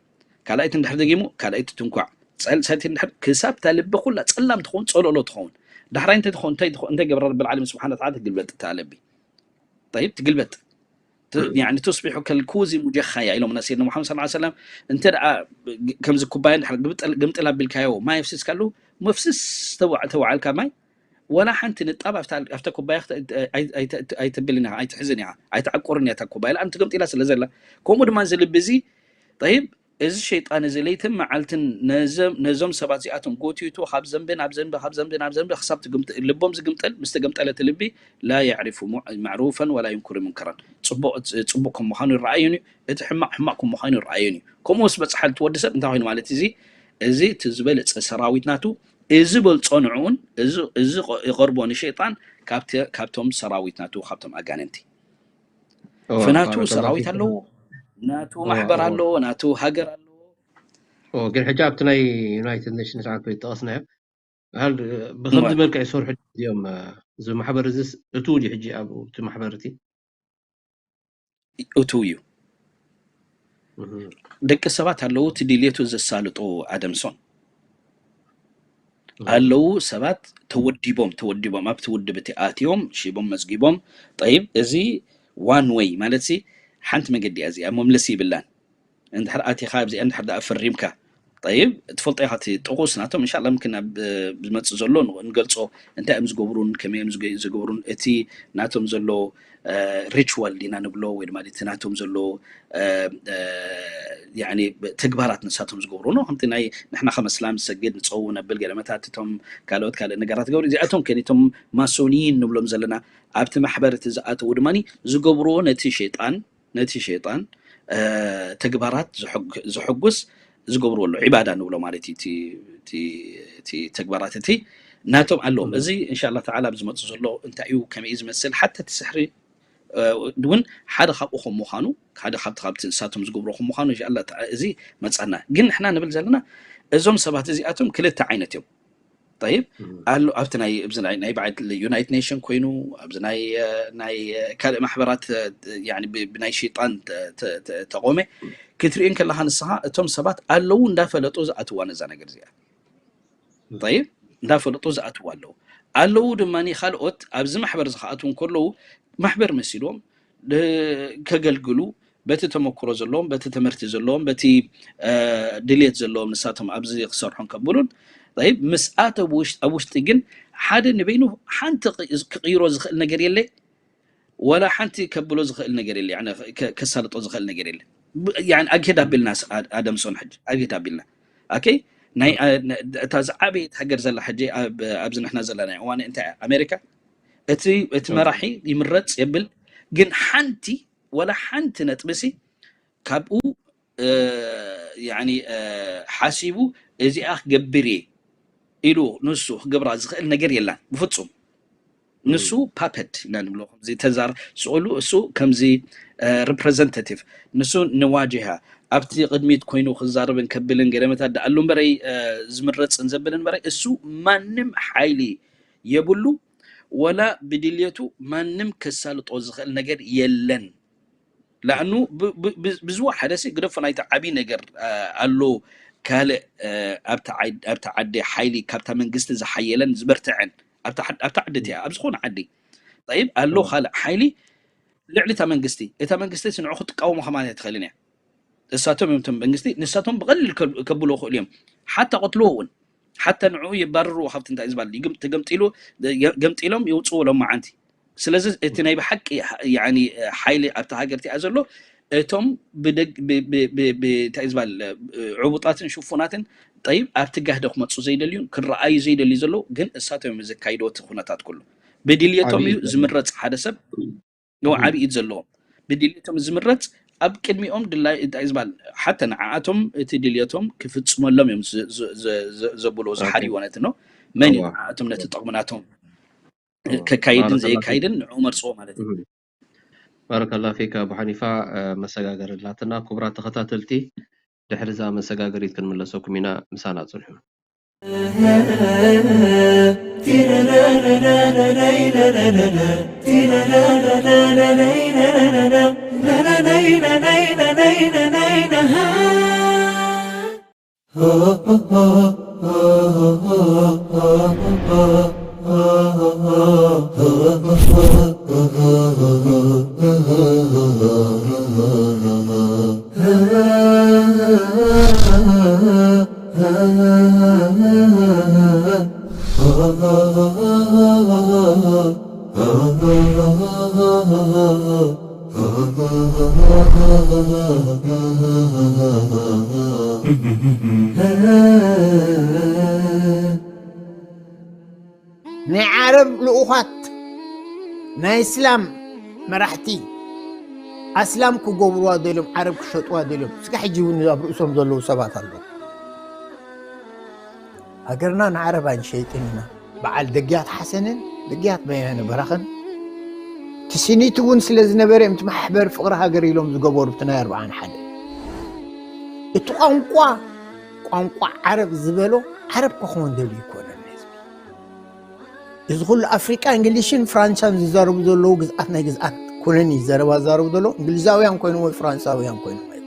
ካልኣይቲ እንድሕር ደጊሙ ካልኣይቲ ትንኳዕ ፀልሰቲ እንድሕር ክሳብ እታ ልቢ ኩላ ፀላም ትኸውን ፀሎሎ ትኸውን። ዳሕራይ እንታይ ትኸውን እንታይ ትኸውን እንታይ ገብራ ረብል ዓለሚን ስብሓነ ወተዓላ ትግልበጥ እታ ልቢ ጠይብ ትግልበጥ ት- يعني تصبح كالكوز مجخية ኢሎም ና ሰይድና ሙሓመድ ሰለላሁ ዐለይሂ ወሰለም እንተ ደኣ ከምዚ ኩባያ እንድሕር ግምጥል ግምጥል ኣቢልካዮ ማይ ኣፍሲስካሉ መፍስስ ተዋ- ተዋዓልካ ማይ ወላ ሓንቲ ንጣብ ኣብታ ኣብታ ኩባያ ክተ- ኣይ- ኣይ- ኣይተ- ኣይተብልን ኢኻ ኣይትሕዝን ኢኻ ኣይትዓቁርን እያ እታ ኩባያ ለኣን ትገምጢላ ስለ ዘላ ከምኡ ድማ እዚ ልቢ እዚ ጠይብ እዚ ሸይጣን እዚ ለይትን መዓልትን ነዘም- ነዞም ሰባት እዚኣቶም ጎቲቱ ካብ ዘንቢ ናብ ዘንቢ ካብ ዘንቢ ናብ ዘንቢ ክሳብ ትግምጥ- ልቦም ዝግምጠል ምስ ተገምጠለ እቲ ልቢ ላ የዕሪፉ ሙ- ማዕሩፈን ወላ ዩንክሩ ሙንከራን ፅቡቅ ፅቡቅ ከም ምዃኑ ይረኣዩን እዩ እቲ ሕማቅ ሕማቅ ከም ምዃኑ ይረኣዩን እዩ ከምኡ ምስ በፅሓ እቲ ወዲ ሰብ እንታይ ኮይኑ ማለት እዚ እዚ እቲ ዝበለፀ ሰራዊት ናቱ እዚ በልፆ ንዕኡን እዚ እዚ ይቐርቦ ንሸይጣን ካብቲ- ካብቶም ሰራዊት ናቱ ካብቶም ኣጋንንቲ ኦ፣ ፍናቱ ኣባላት ሰራዊት ኣባላት ኣለዎ ናቱ ኦ፣ ማሕበር ኦ። ኣለዎ ናቱ ሃገር ኣለዎ ኦ፣ ግን ሕጂ ኣብቲ ናይ ዩናይትድ ኔሽንስ ዓንኮ ይጠቐስናዮ በሃል ብኸምዚ ማ- መልክዕ ይሰርሑ እዚኦም እ፣ እዚ ማሕበር እዚስ እቱ ድዩ ሕጂ ኣብኡ እቲ ማሕበር እቲ እቱ እዩ እህ፣ ደቂ ሰባት ኣለዉ እቲ ድልየቱ ዘሳልጡ ኣደምሶም እህ፣ ኣለዉ ሰባት ተወዲቦም ተወዲቦም ኣብቲ ውድብ እቲ ኣትዮም ሺቦም መዝጊቦም ጠይብ እዚ ዋን ወይ ማለት ሲ ሓንቲ መገዲ እያ እዚኣ መምለሲ ይብላን እንድሕር ኣቲኻ ኣብዚኣ እንድሕር ደኣ ፈሪምካ ጠይብ ትፈልጦ ኢኻ እቲ ጥቑስ ናቶም እንሻላ ምክን ኣብ ዝመፅእ ዘሎ ንገልፆ እንታይ እዮም ዝገብሩን ከመይ እዮም ዝገ- ዝገብሩን እቲ ናቶም ዘሎ ሪችዋል ዲና ንብሎ ወይ ድማ እቲ ናቶም ዘሎ እ፣ እ፣ ያኒ ተግባራት ንሳቶም ዝገብሩ ነው ከምቲ ናይ ንሕና ከም እስላም ንሰግድ ንፀው ነብል ገለ መታት እቶም ካልኦት ካልእ ነገራት ገብሩ እዚኣቶም ከን እቶም ማሶኒን ንብሎም ዘለና ኣብቲ ማሕበር እቲ ዝኣተዉ ድማ ዝገብርዎ ነቲ ሸይጣን ነቲ ሸይጣን ተግባራት ዘሐጉስ ዝገብርዎ ኣሎ ዒባዳ ንብሎ ማለት እዩ እቲ ተግባራት እቲ ናቶም ኣለዎም እዚ እንሻላ ተዓላ ኣብ ዝመፁ ዘሎ እንታይ እዩ ከመይ ዝመስል ሓተ እቲ ስሕሪ እውን ሓደ ካብኡ ከም ምዃኑ ሓደ ካብቲ ካብቲ ንሳቶም ዝገብሮ ከም ምዃኑ እንሻላ እዚ መፃና ግን ንሕና ንብል ዘለና እዞም ሰባት እዚኣቶም ክልተ ዓይነት እዮም ጠይብ ኣሎ ኣብቲ ናይ ኣብዚ ናይ ናይ በዓል ዩናይትድ ኔሽን ኮይኑ ኣብዚ ናይ እ፣ ናይ እ፣ ካልእ ማሕበራት እ፣ ያኒ ብ- ብናይ ሸይጣን ተ- ተ- ተ- ተቆመ ክትሪኦ ከለኻ ንስኻ እቶም ሰባት ኣለዉ እንዳፈለጡ ዝኣትዋ ነዛ ነገር እዚኣ ጠይብ እንዳፈለጡ ዝኣትዋ ኣለዉ ኣለዉ ድማ ካልኦት ኣብዚ ማሕበር ዝኸኣትዉ እንከለዉ ማሕበር መሲልዎም እ፣ ከገልግሉ በቲ ተመክሮ ዘለዎም በቲ ትምህርቲ ዘለዎም በቲ እ፣ ድልየት ዘለዎም ንሳቶም ኣብዚ ክሰርሑን ከብሉን ጠይብ ምስ ኣተው ውሽ- ኣብ ውሽጢ ግን ሓደ ንበይኑ ሓንቲ ክቅ- ክቅይሮ ዝኽእል ነገር የለ ወላ ሓንቲ ከብሎ ዝኽእል ነገር የለ ያኒ ከ- ከሳልጦ ዝኽእል ነገር የለ ብ- ያኒ ኣግሄድ ኣቢልና ስ- ኣ- ኣደምሶን ሕጂ ኣግሄድ ኣቢልና ኣከይ ናይ እ፣ ነ- እታ ዝዓበየት ሃገር ዘላ ሕጂ ኣብ- ኣብዚ ንሕና ዘለና እዋን እንታይ እያ ኣሜሪካ እቲ እቲ መራሒ ይምረጽ የብል ግን ሓንቲ ወላ ሓንቲ ነጥቢ ሲ ካብኡ እ፣ ያኒ እ፣ ሓሲቡ እዚኣ ክገብር እየ ኢሉ ንሱ ክገብራ ዝኽእል ነገር የላን ብፍጹም ንሱ ፓፐት ኢና ንብሎ ከምዚ ተዛር ስእሉ እሱ ከምዚ ሪፕሬዘንታቲቭ ንሱ ንዋጅሃ ኣብቲ ቅድሚት ኮይኑ ክዛረብን ከብልን ገለ መታደኣሉ እምበረይ እ፣ ዝምረፅን ዘብል እምበረይ እሱ ማንም ሓይሊ የብሉ ወላ ብድልየቱ ማንም ከሳልጦ ዝኽእል ነገር የለን ለኣኑ ብዝዋ ሓደ ሲ ግደፎ ናይቲ ዓብይ ነገር ኣሎ ካልእ ኣብቲ ዓዲ ሓይሊ ካብታ መንግስቲ ዝሓየለን ዝበርትዐን ኣብታ ዓዲ እቲያ ኣብ ዝኾነ ዓዲ ይብ ኣሎ ካልእ ሓይሊ ልዕሊ እታ መንግስቲ እታ መንግስቲ ንዑ ክትቃወሞ ከማን ኣይትኽእልን እያ እሳቶም እዮም መንግስቲ ንሳቶም ብቐሊል ከብሎ ክእሉ እዮም ሓታ ቅትልዎ እውን ሓታ ንዕኡ የባርርዎ ካብቲ እንታይ ዝበሃል እዩ ተገምጢሉ ገምጢሎም የውፅዎ ሎም መዓንቲ ስለዚ እቲ ናይ ብሓቂ ሓይሊ ኣብቲ ሃገር እቲኣ ዘሎ እቶም እንታይ ዝበሃል ዕቡጣትን ሽፉናትን ጠይብ ኣብቲ ጋህደ ክመፁ ዘይደልዩን ክረኣዩ ዘይደልዩ ዘለዉ ግን እሳቶም እዮም ዘካይድዎ እቲ ኩነታት ኩሉ ብድልየቶም እዩ ዝምረፅ ሓደ ሰብ ነው ዓብይ ኢድ ዘለዎም ብድልየቶም ዝምረፅ ኣብ ቅድሚኦም ድላይ እንታይ ዝበሃል ሓተ ንዓኣቶም እቲ ድልየቶም ክፍፅመሎም እዮም ዘብልዎ ዝሓርይዎ ነቲ ነው መን እዩ ንዓኣቶም ነቲ ጥቕምናቶም ከካይድን ዘየካይድን ንዕኡ መርፅዎ ማለት እዩ ባረከላ ፊክ ኣቡ ሓኒፋ መሰጋገሪ ኣላትና ክቡራት ተኸታተልቲ ድሕሪ እዛ መሰጋገሪት ክንምለሰኩም ኢና ምሳና ፅንሑ ናይ ዓረብ ልኡኻት ናይ እስላም መራሕቲ ኣስላም ክገብርዋ ደልዮም ዓረብ ክሸጥዋ ደልዮም እስካ ሕጂ እውን ኣብ ርእሶም ዘለዉ ሰባት ኣለዉ ሃገርና ንዓረብ ኣይንሸይጥን ኢና በዓል ደግያት ሓሰንን ደግያት በያነ በራኽን ትስኒት እውን ስለ ዝነበረ እዮም ማሕበር ፍቕሪ ሃገር ኢሎም ዝገበሩ እቲ ናይ ኣርብዓን ሓደ እቲ ቋንቋ ቋንቋ ዓረብ ዝበሎ ዓረብ ክኸውን ደልዩ ይኮነን ህዝቢ እዚ ኩሉ ኣፍሪቃ እንግሊሽን ፍራንሳን ዝዛረቡ ዘለዉ ግዝኣት ናይ ግዝኣት ኩነን እዩ ዘረባ ዝዛረቡ ዘለዉ እንግሊዛውያን ኮይኖም ወይ ፍራንሳውያን ኮይኖም ኣይኮኑ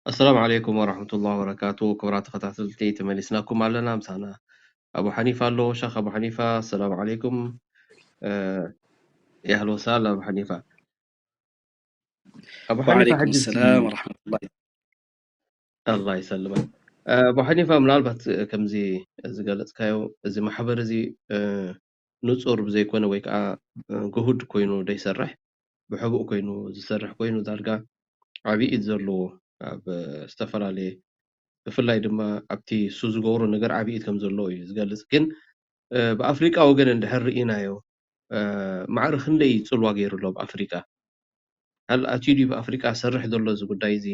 ኣሰላሙ ዓለይኩም ወራህመቱላሂ ወበረካቱ። ክቡራት ተኸታተልቲ፣ ተመሊስናኩም ኣለና። ምሳና ኣቡ ሓኒፋ ኣሎ። ሸኽ ኣቡ ሓኒፋ፣ ኣሰላሙ ዓለይኩም። እ፣ የህሎ ሳል ኣቡ ሓኒፋ። ኣቡ ሓኒፋ፣ ወዓለይኩም ሕጂ ሰላም ወራህመቱላሂ። ኣላህ ይሰልመን። እ፣ ኣቡ ሓኒፋ፣ ምናልባት ከምዚ ዝገለጽካዮ፣ እዚ ማሕበር እዚ፣ እ፣ ንጹር ብዘይኮነ ወይ ከዓ፣ እ፣ ግሁድ ኮይኑ ደይሰርሕ፣ ብሕቡእ ኮይኑ ዝሰርሕ ኮይኑ፣ ዳርጋ ዓቢ ኢድ ዘለዎ ኣብ ዝተፈላለየ፣ ብፍላይ ድማ ኣብቲ እሱ ዝገብሮ ነገር ዓቢ ኢድ ከም ዘለዎ እዩ ዝገልጽ። ግን፣ እ፣ ብኣፍሪቃ ወገን እንድሕር ርኢናዮ፣ እ፣ ማዕረ ክንደይ ጽልዋ ገይሩ ኣሎ ኣብ ኣፍሪቃ? ኣል-፣ ኣትዩ ድዩ ብኣፍሪቃ ሰርሕ ዘሎ እዚ ጉዳይ እዚ?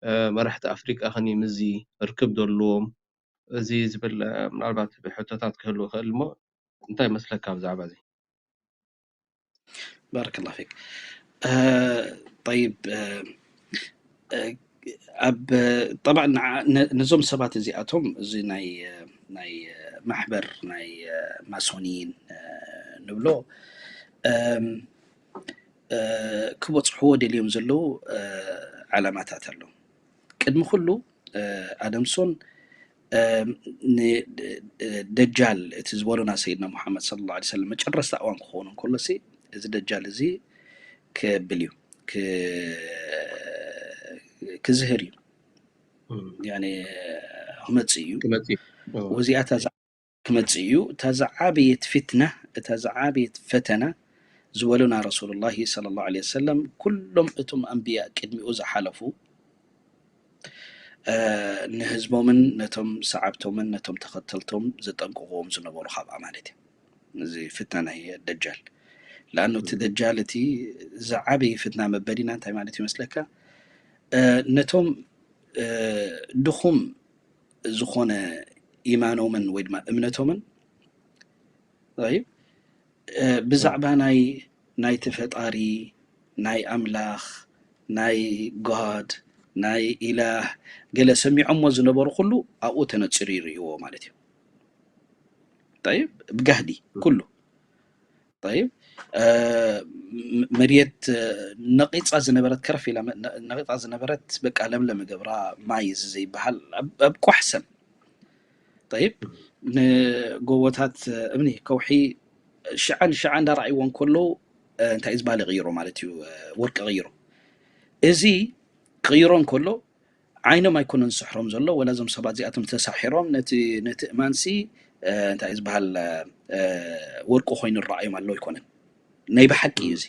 እ፣ መራሕቲ ኣፍሪቃ ከኒ ምስዚ ርክብ ዘለዎም እዚ ዝብል፣ እ፣ ምናልባት ሕቶታት ክህሉ ይኽእል እሞ፣ እንታይ ይመስለካ ብዛዕባ እዚ? ባረከላሁ ፊክ። እ፣ ጠይብ፣ እ፣ እ፣ ኣብ፣ ጠብዓ፣ ንዓ-፣ ነ-፣ ነዞም ሰባት እዚኣቶም፣ እዚ ናይ፣ እ፣ ናይ፣ እ፣ ማሕበር ናይ፣ እ፣ ማሶኒን፣ እ፣ ንብሎ፣ እም፣ እ፣ ክበጽሕዎ ደልዮም ዘለዉ፣ እ፣ ዓላማታት ኣሎ። ቅድሚ ኩሉ፣ እ፣ ኣደምሶን፣ እ፣ ን-፣ እ፣ ደጃል፣ እቲ ዝበሉና ሰይድና ሙሓመድ ሰለላሁ ዐለይሂ ወሰለም፣ መጨረስታ እዋን ክኸውን እንከሎሲ፣ እዚ ደጃል እዚ ክብል እዩ፣ ክ-፣ ክዝህር እዩ። እም። ያኔ ክመጽእ እዩ። ክመጽእ እዩ። እዎ። ወዚኣ እታ ዝዓ-፣ ክመጽእ እዩ። እታ ዝዓበየት ፊትና፣ እታ ዝዓበየት ፈተና ዝበሉና ረሱሉላሂ ሰለላሁ ዐለይሂ ወሰለም፣ ኩሎም እቶም ኣንብያ ቅድሚኡ ዝሓለፉ፣ እ፣ ንህዝቦምን ነቶም ሰዓብቶምን ነቶም ተኸተልቶም ዘጠንቅቕዎም ዝነበሩ ካብኣ ማለት እዩ። እዚ ፍትና ናይ ደጃል። ለኣኑ እቲ እም። ደጃል እቲ ዝዓበየ ፍትና መበሊና እንታይ ማለት ይመስለካ? እ፣ ነቶም፣ እ፣ ድኹም ዝኾነ ኢማኖምን ወይ ድማ እምነቶምን፣ ጠይብ፣ እ፣ ብዛዕባ ናይ፣ ናይቲ ፈጣሪ፣ ናይ ኣምላኽ፣ ናይ God፣ ናይ ኢላህ ገለ ሰሚዖሞ ዝነበሩ ኩሉ ኣብኡ ተነጺሩ ይርእይዎ ማለት እዩ። ጠይብ፣ ብጋህዲ እም። ኩሉ። ጠይብ፣ እ፣ ም-፣ መርየት፣ እ፣ ነቒጻ ዝነበረት ከረፍ ኢላ መ-፣ ነ-፣ ነቒጻ ዝነበረት በቃ ለምለም ገብራ ማይ እዚ ዘይበሃል ኣብ፣ ኣብ ቋሕ ሰም። ጠይብ፣ እም። ንጎቦታት እምኒ ከውሒ ሽዓ ንሽዓ እንዳረኣይዎ እንከለዉ፣ እ፣ እንታይ እዩ ዝበሃል ይቕይሮ ማለት እዩ፣ እ፣ ወርቂ ይቕይሮ። እዚ ክቕይሮ እንከሎ ዓይኖም ኣይኮነን ዝስሕሮም ዘሎ፣ ወላ እዞም ሰባት እዚኣቶም ተሳሒሮም ነቲ፣ ነቲ እማንሲ፣ እ፣ እንታይ እዩ ዝበሃል፣ እ፣ ወርቂ ኮይኑ ይረኣዮም ኣሎ ኣይኮነን። ናይ ብሓቂ እዩ እም። እዚ።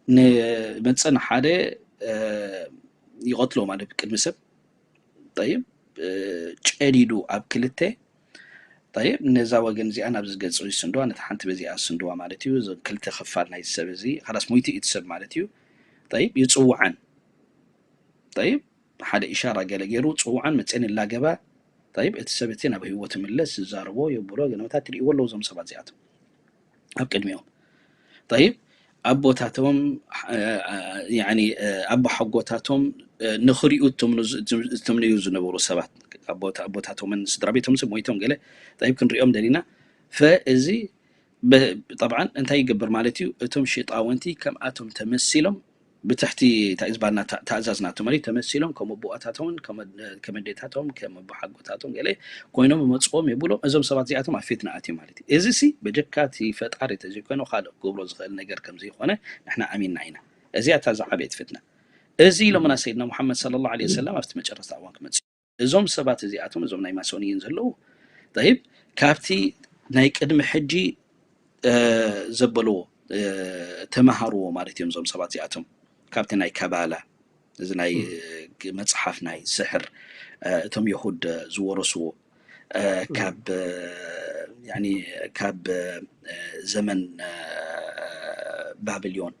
ንመጸ ንሓደ፣ እ፣ ይቐትሎ ማለት ቅድሚ ሰብ። ጠይብ፣ እ፣ ጨዲዱ ኣብ ክልተ፣ ጠይብ፣ ነዛ ወገን እዚኣ ናብዚ ገጹ ይስንድዋ፣ ነታ ሓንቲ በዚኣ ይስንድዋ ማለት እዩ። እዞም ክልተ ክፋል ናይቲ ሰብ እዚ፣ ኻላስ ሞይቱ እዩ እቲ ሰብ ማለት እዩ። ጠይብ፣ ይጽውዓን። ጠይብ፣ ሓደ ኢሻራ ገለ ገይሩ ጽውዓን መጽኤን ይላገባ። ጠይብ፣ እቲ ሰብ እቲ ናብ ህይወቱ ይምለስ፣ ዝዛረቦ የብሎ፣ ገለመታት ትርእይዎ ኣለዉ እዞም ሰባት እዚኣቶም ኣብ ቅድሚኦም። ጠይብ፣ ኣቦታቶም፣ እ፣ እ፣ ያኒ፣ እ፣ ኣቦሓጎታቶም፣ እ፣ ንኽሪኡ እትምኑ-፣ እትምንዩ ዝነበሩ ሰባት፣ ኣቦታ-፣ ኣቦታቶምን ስድራ ቤቶምን ሰብ ሞይቶም ገለ፣ ጠይብ፣ ክንሪኦም ደሊና። ፈ-፣ እዚ በ-፣ ጠብዓን እንታይ ይገብር ማለት እዩ? እቶም ሽጣውንቲ ከምኣቶም ተመሲሎም ብትሕቲ፣ እንታይ እዩ ዝበሃል፣ ናታ-፣ ታእዛዝ ናቶም ማለት እዩ፣ ተመሲሎም ከም ኣቦታቶምን ከም ኣድ-፣ ከም ኣዴታቶም፣ ከም ኣቦሓጎታቶም ገለ ኮይኖም ይመጽዎም የብሎም። እዞም ሰባት እዚኣቶም ኣብ ፊትና ኣትዮም ማለት እዩ። እዚ ሲ በጀካ እቲ ፈጣሪ ተዘይኮይኑ ካልእ ክገብሮ ዝኽእል ነገር ከም ዘይኮነ ንሕና ኣሚንና ኢና። እዚኣ እታ ዝዓበየት ፍትና። እዚ ኢሎምና ሰይድና ሙሓመድ ሰለላሁ ዐለይሂ ወሰለም ኣብቲ መጨረስታ እዋን ክመጽእ እዩ። እዞም ሰባት እዚኣቶም፣ እዞም ናይ ማሶንይን ዘለዉ፣ ጠይብ፣ ካብቲ ናይ ቅድሚ ሕጂ፣ እ፣ ዘበልዎ፣ እ፣ ተመሃርዎ ማለት እዮም። እዞም ሰባት እዚኣቶም ካብቲ ናይ ካባላ፣ እዚ ናይ፣ እም። እ፣ መጽሓፍ ናይ ስሕር፣ እ፣ እቶም የሁድ፣ እ፣ ዝወረስዎ፣ እ፣ እም። ካብ፣ እ፣ ያኒ፣ ካብ፣ እ፣ ዘመን፣ እ፣ ባቢሎን፣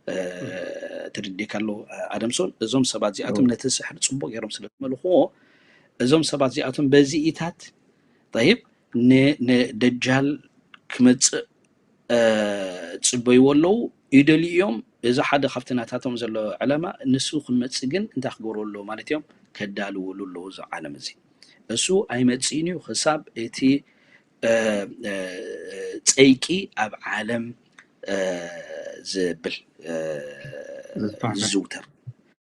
እ፣ እም። ተረዲእካ ኣሎ፣ እ፣ ኣደምሶን። እዞም ሰባት እዚኣቶም እም። ነቲ ስሕር ጽቡቕ ገይሮም ስለ ዝመልኽዎ፣ እዞም ሰባት እዚኣቶም በዚኢታት፣ ጠይብ፣ ን-፣ ንደጃል ክመጽእ፣ እ፣ ጽበይዎ ኣለዉ፣ ይደልዩ እዮም። እዚ ሓደ ካብቲ ናታቶም ዘሎ ዕላማ፣ ንሱ ክንመጽእ ግን እንታይ ክገብሩ ኣለዉ ማለት እዮም? ከዳልውሉ ኣለዉ እዚ ዓለም እዚ። እሱ ኣይመጽእን እዩ ክሳብ እቲ፣ እ፣ እ፣ ጸይቂ ኣብ ዓለም፣ እ፣ ዝብል፣ እ፣ ዝስፋሕፍሕ። ዝዝውተር።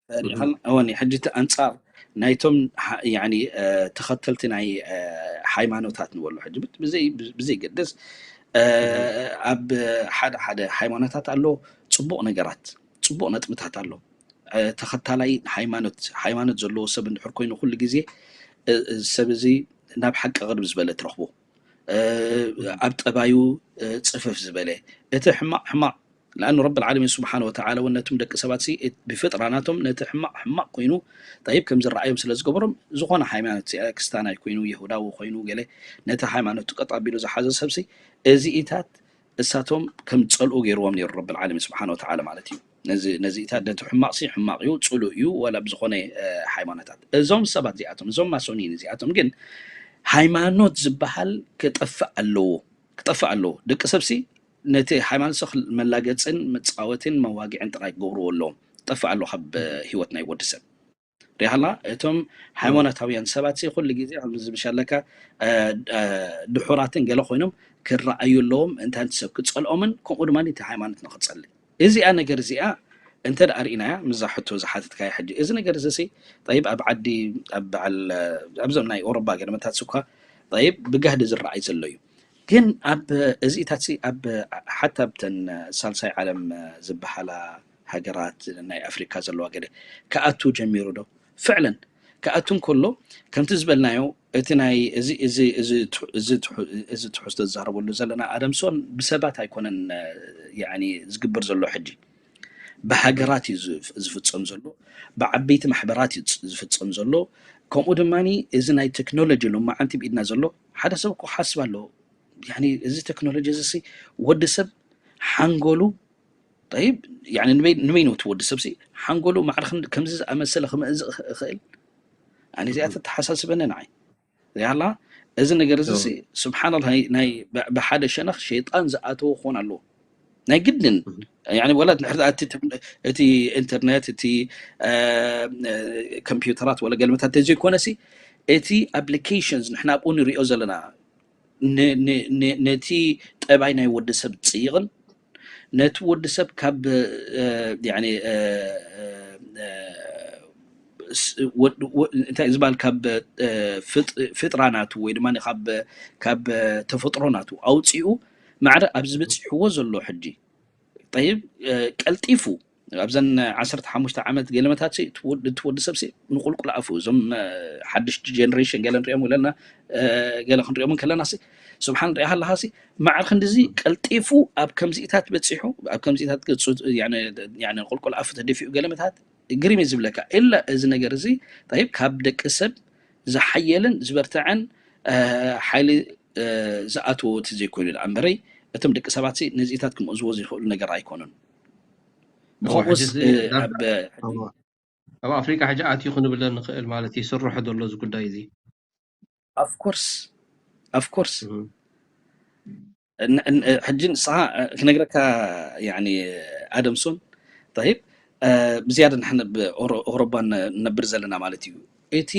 ሪኢኻል? እወኒ፣ ሕጂ እቲ ኣንጻር ናይቶም ሓ-፣ ያኒ፣ እ፣ ተኸተልቲ ናይ፣ እ፣ ሃይማኖታት ንበሎ፣ ሕጂ ብት-፣ ብዘይ-፣ ብዘይገድስ፣ እ፣ ኣብ ሓደ ሓደ ሃይማኖታት ኣሎ ጽቡቕ ነገራት፣ ጽቡቕ ነጥብታት ኣሎ። እ፣ ተኸታላይ ሃይማኖት፣ ሃይማኖት ዘለዎ ሰብ እንድሕር ኮይኑ ኩሉ ግዜ፣ እ፣ እዚ ሰብ እዚ ናብ ሓቂ ቅርብ ዝበለ ትረኽቦ። እ፣ ኣብ ጠባዩ፣ እ፣ ጽፍፍ ዝበለ። እቲ ሕማቕ ሕማቕ፣ ለኣኑ ረብ ልዓለሚን ስብሓን ወተዓላ እውን ነቶም ደቂ ሰባት ሲ ብፍጥራ ናቶም ነቲ ሕማቕ ሕማቕ ኮይኑ፣ ጠይብ፣ ከም ዝረኣዮም ስለ ዝገበሮም፣ ዝኾነ ሃይማኖት ሲ፣ ክርስታናይ ኮይኑ፣ የሁዳዊ ኮይኑ፣ ገለ ነቲ ሃይማኖቱ ቀጥ ኣቢሉ ዝሓዘ ሰብሲ፣ እዚኢታት እሳቶም ከም ዝጸልኡ ገይርዎም ነይሩ ረብ ልዓለሚን ስብሓን ወተዓላ ማለት እዩ። ነዚ፣ ነዚኢታት ነቲ ሕማቕ ሲ ሕማቕ እዩ፣ ጽሉእ እዩ፣ ዋላ ብዝኾነ፣ እ፣ ሃይማኖታት። እዞም ሰባት እዚኣቶም፣ እዞም ማሶኒን እዚኣቶም ግን ሃይማኖት ዝበሃል ክጠፍእ ኣለዎ፣ ክጠፍእ ኣለዎ። ደቂ ሰብሲ ነቲ ሃይማኖት ሰኽ መላገጽን መጻወትን መዋግዕን ጥራይ ክገብርዎ ኣለዎም። ክጠፍእ ኣለዎ ካብ ህይወት ናይ ወዲ ሰብ። ሪሃላ፣ እቶም ሃይማኖታውያን ሰባት ሲ ኩሉ ግዜ ከምዚ ዝብሻለካ፣ እ፣ እ፣ ድሑራትን ገለ ኮይኖም ክረኣዩ ኣለዎም። እንታይ ሰብ ክጸልኦምን ከምኡ ድማ እቲ ሃይማኖት ንክጸልእ። እዚኣ ነገር እዚኣ እንተ ደኣ ርኢናያ፣ ምስዛ ሕቶ ዝሓተትካያ ሕጂ፣ እዚ ነገር እዚ ሲ፣ ጠይብ፣ ኣብ ዓዲ፣ ኣብ በዓል፣ ኣብዞም ናይ ኦሮባ ገለመታት እኳ፣ ጠይብ፣ ብጋህዲ ዝረኣይ ዘሎ እዩ። ግን ኣብ እዚኢታት ሲ፣ ኣብ ሓታ ኣብተን ሳልሳይ ዓለም ዝበሃላ ሃገራት ናይ ኣፍሪካ ዘለዋ ገለ ክኣቱ ጀሚሩ ዶ? ፍዕለን ክኣቱ እንከሎ፣ ከምቲ ዝበልናዮ፣ እቲ ናይ እዚ፣ እዚ፣ እዚ ትሑ-፣ እዚ ትሑ-፣ እዚ ትሕዝቶ ዝዛረበሉ ዘለና ኣደምሶን ብሰባት ኣይኮነን፣ ያኒ፣ ዝግበር ዘሎ ሕጂ። ብሃገራት እዩ ዝፍ-፣ ዝፍጸም ዘሎ፣ ብዓበይቲ ማሕበራት እዩ ዝፍጸም ዘሎ። ከምኡ ድማ እዚ ናይ ቴክኖሎጂ ሎማዓንቲ ብኢድና ዘሎ፣ ሓደ ሰብ እኮ ክሓስብ ኣለዎ። ያኒ፣ እዚ ቴክኖሎጂ እዚ ሲ ወዲ ሰብ ሓንጎሉ፣ ጠይብ፣ ያኒ፣ ንበይ-፣ ንበይኑ እቲ ወዲ ሰብ ሲ ሓንጎሉ ማዕረ ክን-፣ ከምዚ ዝኣመሰለ ክምእዝ እኽ-፣ እኽእል? ኣነ እዚኣ ተተሓሳስበኒ ንዓይ። ሪሃላ፣ እዚ ነገር እዚ ሲ፣ ስብሓንላህ፣ ናይ፣ ናይ ብ-፣ ብሓደ ሸነኽ ሸይጣን ዝኣተዎ ክኾን ኣለዎ። ናይ ግድን፣ ያኒ፣ ወላ ድሕሪ እቲ፣ እቲ ኢንተርነት፣ እቲ፣ እ፣ እ፣ ኮምፒውተራት ወላ ገልመታት ተዘይኮነ ሲ፣ እቲ ኣፕሊኬሽንስ ንሕና ኣብኡ ንሪኦ ዘለና፣ ን-፣ ን-፣ ን-፣ ነቲ ጠባይ ናይ ወዲ ሰብ ዝጽይቕን፣ ነቲ ወዲ ሰብ ካብ፣ እ፣ ያኒ፣ እ፣ እ፣ እ፣ ስ-፣ ወ-፣ ወ-፣ እንታይ ዝበሃል፣ ካብ፣ እ፣ ፍጥ-፣ ፍጥራ ናቱ ወይ ድማ ካብ፣ ካብ ተፈጥሮ ናቱ ኣውጺኡ ማዕረ ኣብዚ በጺሕዎ ዘሎ ሕጂ። ጠይብ፣ እ፣ ቀልጢፉ ኣብዘን ዓሰርተ ሓሙሽተ ዓመት ገለመታት ሲ፣ እቲ ወድ-፣ እቲ ወዲ ሰብ ሲ ንቁልቁል ኣፉ፣ እዞም፣ እ፣ ሓድሽ ጀነሬሽን ገለ ንሪኦም ገለና፣ እ፣ ገለ ክንሪኦም ከለና ሲ፣ ስብሓን ሪኣ ኣለኻ ሲ፣ ማዕረ ክንድዚ ቀልጢፉ ኣብ ከምዚኢታት በጺሑ፣ ኣብ ከምዚኢታት ገጹ፣ ያኒ፣ ያኒ ቁልቁል ኣፉ ተደፊኡ ገለመታት ግርም እዩ ዝብለካ። ኢላ እዚ ነገር እዚ፣ ጠይብ፣ ካብ ደቂ ሰብ ዝሓየልን ዝበርትዐን፣ እ፣ ሓይሊ፣ እ፣ ዝኣትዎ እቲ ዘይኮይኑ ደኣ እምበረይ፣ እቶም ደቂ ሰባት ሲ ነዚኢታት ክምእዝዎ ዘይኽእሉ ነገር ኣይኮኑን። እዎ፣ ብኸምኡስ፣ ሕጂ እዚ እ፣ ዳርጋ ኣብ ኣብ፣ ኣብ ኣፍሪቃ ሕጂ ኣትዩ ክንብል ንኽእል ማለት እዩ፣ ይስርሖ ዘሎ እዚ ጉዳይ እዚ። Of course፣ of course። እህ። ን-፣ ን-፣ ሕጂ ንስኻ፣ እ፣ ክነግረካ፣ ያኒ፣ ኣደምሶን፣ ጠይብ፣ እ፣ ብዝያዳ ንሕና ኣብ ኦሮ-፣ ኦሮባ ን-፣ ንነብር ዘለና ማለት እዩ። እቲ፣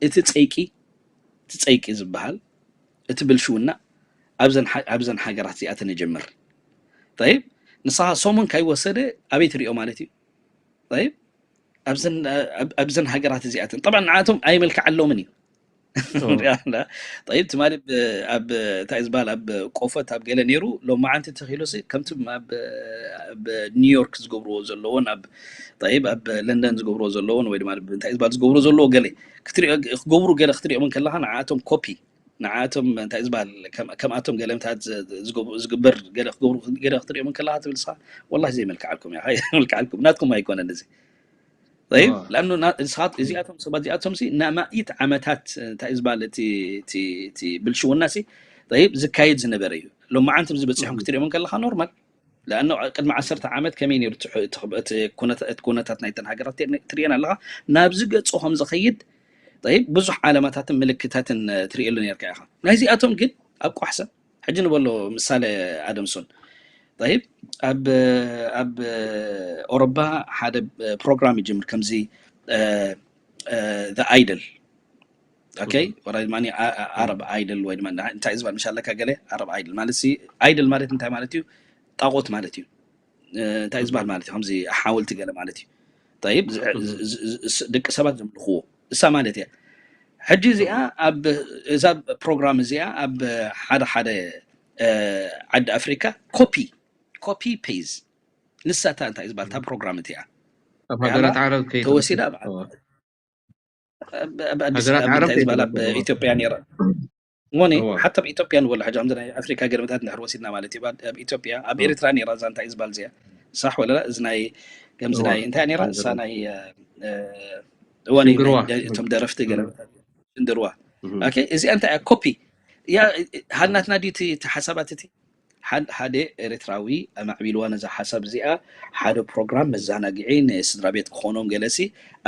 እቲ ጸይቂ፣ እቲ ጸይቂ ዝበሃል፣ እቲ ብልሽውና ኣብዘን ሓ-፣ ኣብዘን ሃገራት እዚኣተን ይጀምር። ጠይብ፣ ንስኻ ሰሙን ካይወሰደ ኣበይ ትሪኦ ማለት እዩ? ጠይብ፣ ኣብዘን፣ ኣብ-፣ ኣብዘን ሃገራት እዚኣተን፣ ጠብዓን ንዓቶም ኣይመልክዓሎምን እዩ። እዎ። ሪኣ ኣላ። ጠይብ፣ ትማሊ ብ-፣ ኣብ፣ እንታይ ዝበሃል፣ ኣብ ቆፎት ኣብ ገለ ነይሩ፣ ሎማዓንቲ ተኺሉ ሲ፣ ከምቲ ኣብ፣ ኣብ ኒውዮርክ ዝገብርዎ ዘለዎን፣ ኣብ፣ ጠይብ፣ ኣብ ለንደን ዝገብርዎ ዘለዎን፣ ወይ ድማ እንታይ ዝበሃል ዝገብርዎ ዘለዎ ገለ ክትሪኦ፣ ክገብሩ ገለ ክትሪኦምን ከለኻ ንዓቶም ኮፒ፣ ንዓቶም እንታይ ዝበሃል፣ ከም-፣ ከምኣቶም ገለምታት ዝ-፣ ዝገብ-፣ ዝግበር ገለ ክገብሩ ገለ ክትሪኦምን ከለኻ ትብል ንስኻ፣ ወላሂ ዘይመልክዓልኩም እያ፣ ዘይመልክዓልኩም፣ ናትኩም ኣይኮነን እዚ። ጠይብ፣ እዋ። ለኣኑ ና-፣ ንስኻት-፣ እዚኣቶም ሰባት እዚኣቶም ሲ ንኣማኢት ዓመታት፣ እንታይ ዝበሃል፣ እቲ፣ እቲ፣ እቲ ብልሽውና ሲ፣ ጠይብ፣ ዝካየድ ዝነበረ እዩ። ሎማዓንቲ ኣብዚ በጺሖም እህ። ክትሪኦምን ከለኻ ኖርማል። ለኣኑ ቅድሚ ዓሰርተ ዓመት ከመይ ነይሩ እቲ ሕ-፣ እቲ ኽ-፣ እቲ ኩነታ-፣ እቲ ኩነታት ናይተን ሃገራት ትሪ-፣ ትሪኤን ኣለኻ። ናብዚ ገጹ ከም ዝኸይድ፣ ጠይብ፣ ብዙሕ ዓላማታትን ምልክታትን፣ እ፣ ትሪኤሉ ነርካ ኢኻ። ናይዚኣቶም ግን ኣብ ቋሕሰ፣ ሕጂ ንበሎ ምሳሌ ኣደምሶን። ጠይብ፣ ኣብ፣ ኣብ ኦሮባ ሓደ፣ እ፣ ፕሮግራም ይጅምር ከምዚ፣ እ፣ እ፣ The Idol። ኦኬ? እህ። ወራይ ድማ ኣ-፣ ኣ-፣ ኣረብ ኣይድል ወይ ድማ እንታይ ዝበሃል ምሽ ኣለካ ገለ ኣረብ ኣይድል ማለት ሲ፣ ኣይድል ማለት እንታይ ማለት እዩ? ጣዖት ማለት እዩ። እ፣ እንታይ ዝበሃል ማለት እዩ? ከምዚ ሓወልቲ ገለ ማለት እዩ። ጠይብ፣ ዝ- ዝ- ዝ- ዝ- ደቂ ሰባት ዘምልኽዎ እሳ ማለት እያ። ሕጂ እዚኣ ኣብ እዛ ፕሮግራም እዚኣ ኣብ ሓደ ሓደ እ፣ ዓዲ ኣፍሪካ ኮፒ ኮፒ ፔዝ ንሳታ እንታይ ዝበሃል እታ ፕሮግራም እቲኣ ኣብ ሃገራት ዓረብ ከይትረክብ ተወሲዳ ኣብ እዋ። ኣብ- ኣብ ኣዲስ ሃገራት ኣብ ዓረብ እንታይ ዝበሃል ኣብ ከይትረክብ እዋ። ኢትዮጵያ ነይራ ሞኒ እዋ። ሓታ ኣብ ኢትዮጵያ ንበሎ ሕጂ ከምዚ ናይ ኣፍሪካ ገለመታት እንድሕር ወሲድና ማለት እዩ ኣብ- ኣብ ኢትዮጵያ ኣብ እዋ። ኤርትራ ነይራ እዛ እንታይ ዝበሃል እዚኣ ሳሕ ወላ እዛ ናይ ከምዚ እዋ። ናይ እንታይ ነይራ እሳ ሽንግርዋ። ናይ እ፣ እዋን ሽንግርዋ። እቶም ደረፍቲ ገለመታት ሽንድርዋ እም። ኦኬ እዚኣ እንታይ እያ ኮፒ ያ ሃልናትና ድዩ እቲ እቲ ሓሳባት እቲ ሓደ ሓደ ኤርትራዊ ኣማዕቢልዋ ነዛ ሓሳብ እዚኣ ሓደ ፕሮግራም መዘናግዒ ንስድራ ቤት ክኾኖም ገለሲ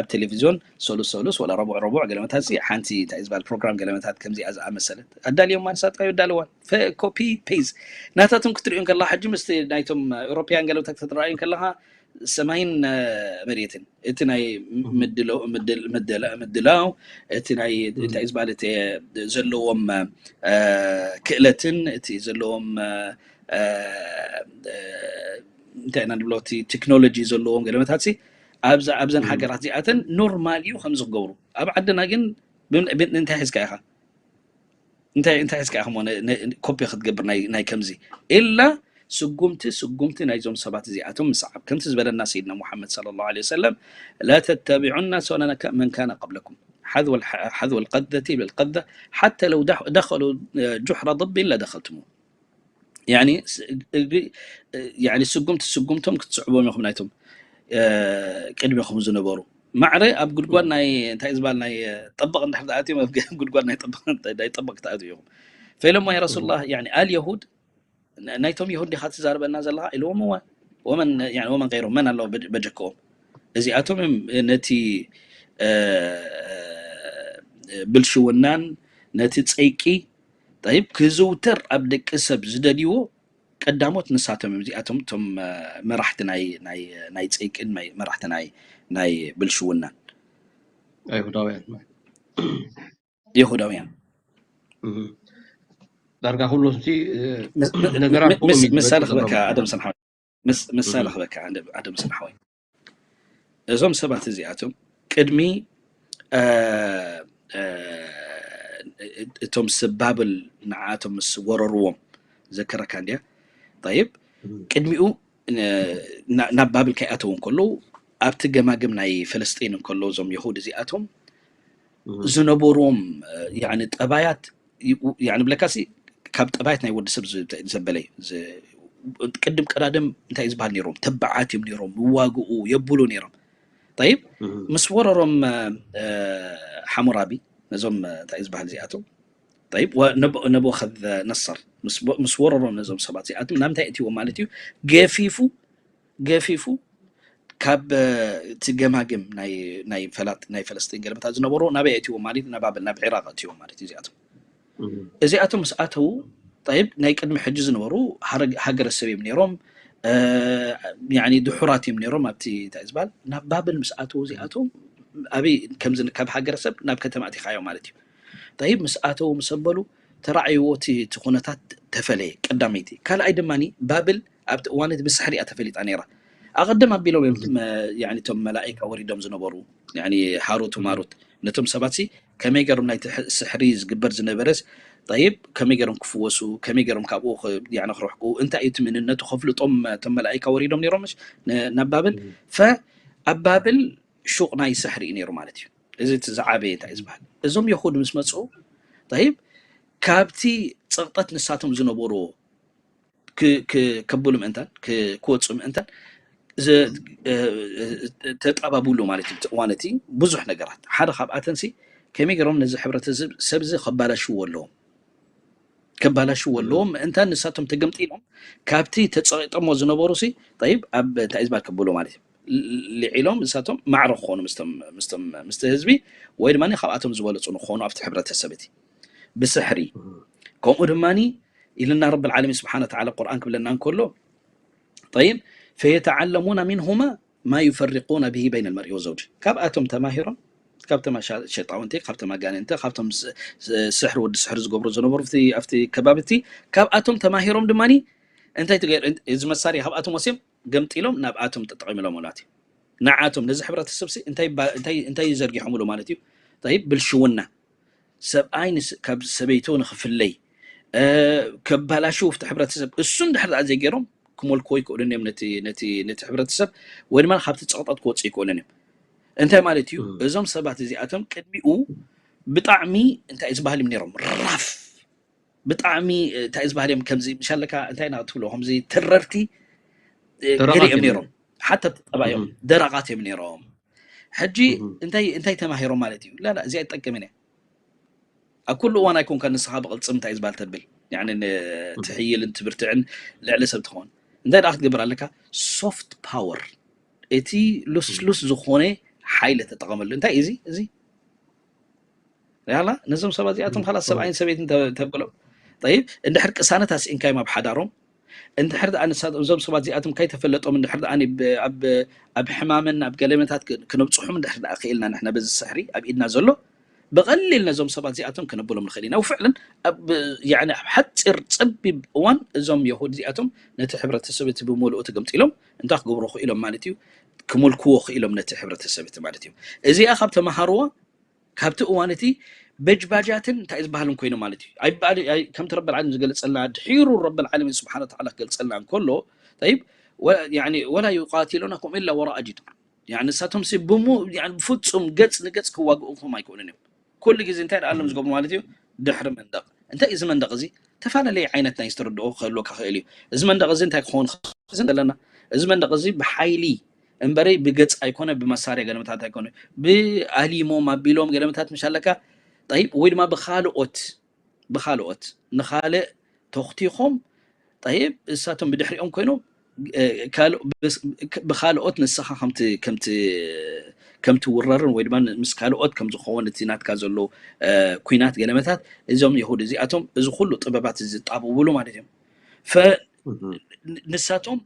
ኣብ ቴሌቪዝዮን ሰሉስ ሰሉስ ወላ ረቡዕ ረቡዕ ገለመታት ሲ ሓንቲ እንታይ ዝበሃል ፕሮግራም ገለመታት ከምዚኣ ዝኣመሰለት ኣዳልዮም ማንሳት ኣዩ ኣዳልዋን ኮፒ ፔዝ ናታቶም ክትሪኦ ከለካ ሕጂ ምስቲ ናይቶም ኤውሮፓያን ገለመታት ክትረኣዩ ከለካ ሰማይን እ፣ መሬትን እቲ ናይ ምድሎ- ምድል- ምድላ- ምድላው እቲ ናይ እንታይ ዝበሃል እቲ ዘለዎም እ፣ ክእለትን እቲ ዘለዎም እ፣ እ፣ እ፣ እንታይ ኢና ንብሎ እቲ ቴክኖሎጂ ዘለዎም ገለመታት ሲ ኣብዛ ኣብዘን ሃገራት እዚኣተን ኖርማል እዩ ከምዚ ክገብሩ ኣብ ዓድና ግን ብን- ብን- እንታይ ሒዝካ ኢኻ እንታይ እንታይ ሒዝካ ኢኻ እሞ ነ- ነ- ኮፒ ክትገብር ናይ ናይ ከምዚ ኢላ ስጉምቲ ስጉምቲ ናይዞም ሰባት እዚኣቶም ምስዓብ ከምቲ ዝበለና ሰይድና ሙሓመድ صلى الله عليه وسلم لا تتبعن سنن من كان قبلكم حذو الح- حذو القذة بالقذة حتى لو دخلوا جحر ضب لدخلتموه يعني يعني ስጉምቲ ስጉምቶም ክትስዕቦም ኢኹም ናይቶም ቅድሚኹም ዝነበሩ ማዕረ ኣብ ጉድጓድ ናይ እንታይ ዝበሃል ናይ ጠበቕ እንድሕር ኣትዮም ኣብ ጉድጓድ ናይ ጠበቕ ናይ ጠበቕ ክትኣትዩ ኢኹም ፈኢሎሞ ያ ረሱሉላህ يعني اليهود ናይቶም የሁድ ዲኻ ትዛርበና ዘለኻ ኢልዎም እዋ ወመን يعني ومن غيرهم መን ኣለዎ በጀክኦም እዚኣቶም እዮም ነቲ ብልሽውናን ነቲ ፀይቂ طيب ክዝውተር ኣብ ደቂ ሰብ ዝደልይዎ ቀዳሞት ንሳቶም እዮም እዚኣቶም እቶም መራሕቲ ናይ ናይ ናይ ፀይቅን ናይ መራሕቲ ናይ ናይ ብልሽውናን ኣይሁዳውያን ይሁዳውያን ዳርጋ ኩሉ እቲ ነገራት ምሳሌ ክበካ ኣደም ሰንሓወይ ምሳሌ ክበካ ኣደም ሰንሓወይ እዞም ሰባት እዚኣቶም ቅድሚ እቶም ሰብ ባብል ንዓቶም ምስ ወረርዎም ዘከረካ እንድያ طيب ቅድሚኡ ናብ ባብል ከይኣተው እንከለዉ ኣብቲ ገማግም ናይ ፈለስጢን እንከለዉ እዞም የሁድ እዚኣቶም ዝነበርዎም ጠባያት ብለካሲ ካብ ጠባያት ናይ ወዲ ሰብ ዘበለ ቅድም ቀዳድም እንታይ ዝበሃል ነይሮም ተባዓት እዮም ነይሮም ይዋግኡ የብሉ ነይሮም طيب ምስ ወረሮም ሓሙራቢ ነዞም እንታይ ዝበሃል እዚኣቶም طيب ነቦኸዝ ነሰር ምስ ወረሮም ነዞም ሰባት እዚኣቶም ናብ እንታይ እትዎም ማለት እዩ ገፊፉ ገፊፉ ካብ እቲ ገማግም ናይ ፈላጥ ናይ ፈለስጢን ገለመታት ዝነበሩ ናበይ እትዎም ማለት ናብ ባብል ናብ ዒራቅ እትዎም ማለት እዩ እዚኣቶም እዚኣቶም ምስ ኣተዉ طيب ናይ ቅድሚ ሕጂ ዝነበሩ ሃገረ ሰብ እዮም ነይሮም يعني ድሑራት እዮም ነይሮም ኣብቲ እንታይ ዝበሃል ናብ ባብል ምስ ኣተዉ እዚኣቶም ኣበይ ከምዚ ካብ ሃገረ ሰብ ናብ ከተማ ኣቲኻዮ ማለት እዩ طيب ምስ ኣተዉ ምስ ኣበሉ ተራእይዎ እቲ ኩነታት ተፈለየ ቀዳመይቲ ካልኣይ ድማ ባብል ኣብቲ እዋን እቲ ብስሕሪ እያ ተፈሊጣ ነይራ ኣቐድም ኣቢሎም እዮም እቶም መላኢካ ወሪዶም ዝነበሩ ሃሩት ማሩት ነቶም ሰባት ከመይ ገይሮም ናይ ስሕሪ ዝግበር ዝነበረስ طيب ከመይ ገይሮም ክፍወሱ ከመይ ገይሮም ካብኡ ክርሕቁ እንታይ እዩ እቲ ምንነቱ ከፍልጦም እቶም መላኢካ ወሪዶም ነይሮም ናብ ባብል ፈ ኣብ ባብል ሹቕ ናይ ስሕሪ እዩ ነይሩ ማለት እዩ እዚ እቲ ዝዓበየ እንታይ ዝበሃል እዞም የሁድ ምስ መፁ طيب ካብቲ ፀቕጠት ንሳቶም ዝነበርዎ ከብሉ ምእንታን ክወፁ ምእንታን ተጣባብሉ ማለት እዩ እዋን እቲ ብዙሕ ነገራት ሓደ ካብኣተንሲ ከመይ ገይሮም ነዚ ሕብረተሰብ ሰብዚ ከባላሽዎ ኣለዎም ከባላሽዎ ኣለዎም ምእንታን ንሳቶም ተገምጢሎም ካብቲ ተፀቂጦሞ ዝነበሩ ሲ طيب ኣብ እንታይ ዝበሃል ከብሉ ማለት እዩ ልዒሎም ንሳቶም ማዕረ ክኾኑ ምስቲ ህዝቢ ወይ ድማ ካብኣቶም ዝበለፁ ንክኾኑ ኣብቲ ሕብረተሰብ እቲ ብስሕሪ ከምኡ ድማ ኢልና ረብ ዓለሚን ስብሓን ወተዓላ ቁርኣን ክብለና እንከሎ طيب فيتعلمون منهما ما يفرقون به بين المرء وزوجه ካብኣቶም ተማሂሮም ካብቶም ሸጣውንቲ ካብቶም ኣጋንንቲ ካብቶም ስሕሪ ወዲ ስሕሪ ዝገብሩ ዝነበሩ ኣብቲ ከባቢ እቲ ካብኣቶም ተማሂሮም ድማ እንታይ እዚ መሳርያ ካብኣቶም ወስዮም ገምጢሎም ናብኣቶም ተጠቂምሎም ማለት እዩ ንዓቶም ነዚ ሕብረተሰብ ሲ እንታይ ባ- እንታይ እንታይ እዩ ዘርጊሖምሉ ማለት እዩ? ጠይብ፣ ብልሽውና፣ ሰብኣይ ንስ- ካብ ሰበይቱ ንክፍለይ፣ እ፣ ከባላሽው እቲ ሕብረተሰብ፣ እሱ እንድሕር ደኣ ዘይገይሮም ክመልክዎ ይክእሉን እዮም ነቲ ነቲ ነቲ ሕብረተሰብ፣ ወይ ድማ ካብቲ ፀቕጠት ክወፁ ይክእሉን እዮም። እንታይ ማለት እዩ? እዞም ሰባት እዚኣቶም ቅድሚኡ ብጣዕሚ እንታይ ዝበሃል እዮም ነይሮም? ራፍ፣ ብጣዕሚ እንታይ ዝበሃል እዮም? ከምዚ ምሻለካ እንታይ ኢና ትብሎ? ከምዚ ተረርቲ፣ እ፣ ገለ ደረቓት እዮም እዮም ነይሮም። ሓታ ጠባዮም ደረቓት እዮም ነይሮም። ሕጂ እንታይ እንታይ ተማሂሮም ማለት እዩ? ላላ፣ እዚኣ ኣይትጠቅምን እያ። ኣብ ኩሉ እዋን ኣይኮንካ ንስኻ ብቕልጽም እንታይ ዝበሃል ተብል፣ ያኒ ትሕይልን ትብርትዕን ልዕሊ ሰብ ትኸውን። እንታይ ደኣ ክትገብር ኣለካ? ሶፍት ፓወር፣ እቲ ልስሉስ ዝኾነ ሓይሊ ተጠቐመሉ። እንታይ እዚ እዚ ያላ ነዞም ሰባት እዚኣቶም ካላ ሰብኣይን ሰበይትን ተብሎም። ጠይብ፣ እንድሕር ቅሳነት ኣስኢንካዮም ኣብ ሓዳሮም፣ እንድሕር ደኣ ንሳ እዞም ሰባት እዚኣቶም ከይተፈለጦም እንድሕር ደኣ ኣብ ኣብ ሕማምን ኣብ ገለመታት ክነብፅሑም እንድሕር ደኣ ክኢልና ንሕና በዚ ስሕሪ ኣብ ኢድና ዘሎ ብቐሊል ነዞም ሰባት እዚኣቶም ክነብሎም ንኽእል ኢና። ውፍዕልን ኣብ ያኒ ኣብ ሓፂር ፀቢብ እዋን እዞም የሁድ እዚኣቶም ነቲ ሕብረተሰብ እቲ ብምሉኡ ተገምጢሎም እንታይ ክገብሩ ክኢሎም ማለት እዩ? ክምልክዎ ክኢሎም ነቲ ሕብረተሰብ እቲ ማለት እዩ። እዚኣ ካብ ተመሃርዎ ካብቲ እዋን እቲ በጅባጃትን እንታይ ዝበሃልን ኮይኑ ማለት እዩ። ኣይበሃል ከምቲ ረበል ዓለም ዝገለፀልና ድሒሩ ረበል ዓለሚን ስብሓን ወተዓላ ክገልፀልና እንከሎ ጠይብ ወላ ዩቃቲሉናኩም ኢላ ወራአ ጅዳር። ንሳቶም ብፍፁም ገፅ ንገፅ ክዋግኡኩም ኣይክእሉን እዮም። ኩሉ ግዜ እንታይ ደኣ ኣሎም ዝገብሩ ማለት እዩ? ድሕሪ መንደቕ። እንታይ እዚ መንደቕ እዚ? ተፈላለየ ዓይነት ናይ ዝተረድኦ ክህልወካ ክእል እዩ። እዚ መንደቕ እዚ እንታይ ክኸውን ክኽእል ዘለና? እዚ መንደቕ እዚ ብሓይሊ እምበረይ ብገጽ ኣይኮነ፣ ብመሳርያ ገለመታት ኣይኮነ፣ ብኣሊሞም ኣቢሎም ገለመታት ምሽ ኣለካ ጠይብ፣ ወይ ድማ ምስ ካልኦት ብኻልኦት ንኻልእ ተኽቲኾም ጠይብ እሳቶም ብድሕሪኦም ኮይኖም ብኻልኦት ንስኻ ከም ትውረርን ወይ ድማ ምስ ካልኦት ከም ዝኸውን እቲ ናትካ ዘሎ ኩናት ገለመታት እዞም የሁድ እዚኣቶም እዚ ኩሉ ጥበባት ዝጣብብሉ ማለት እዮም። ንሳቶም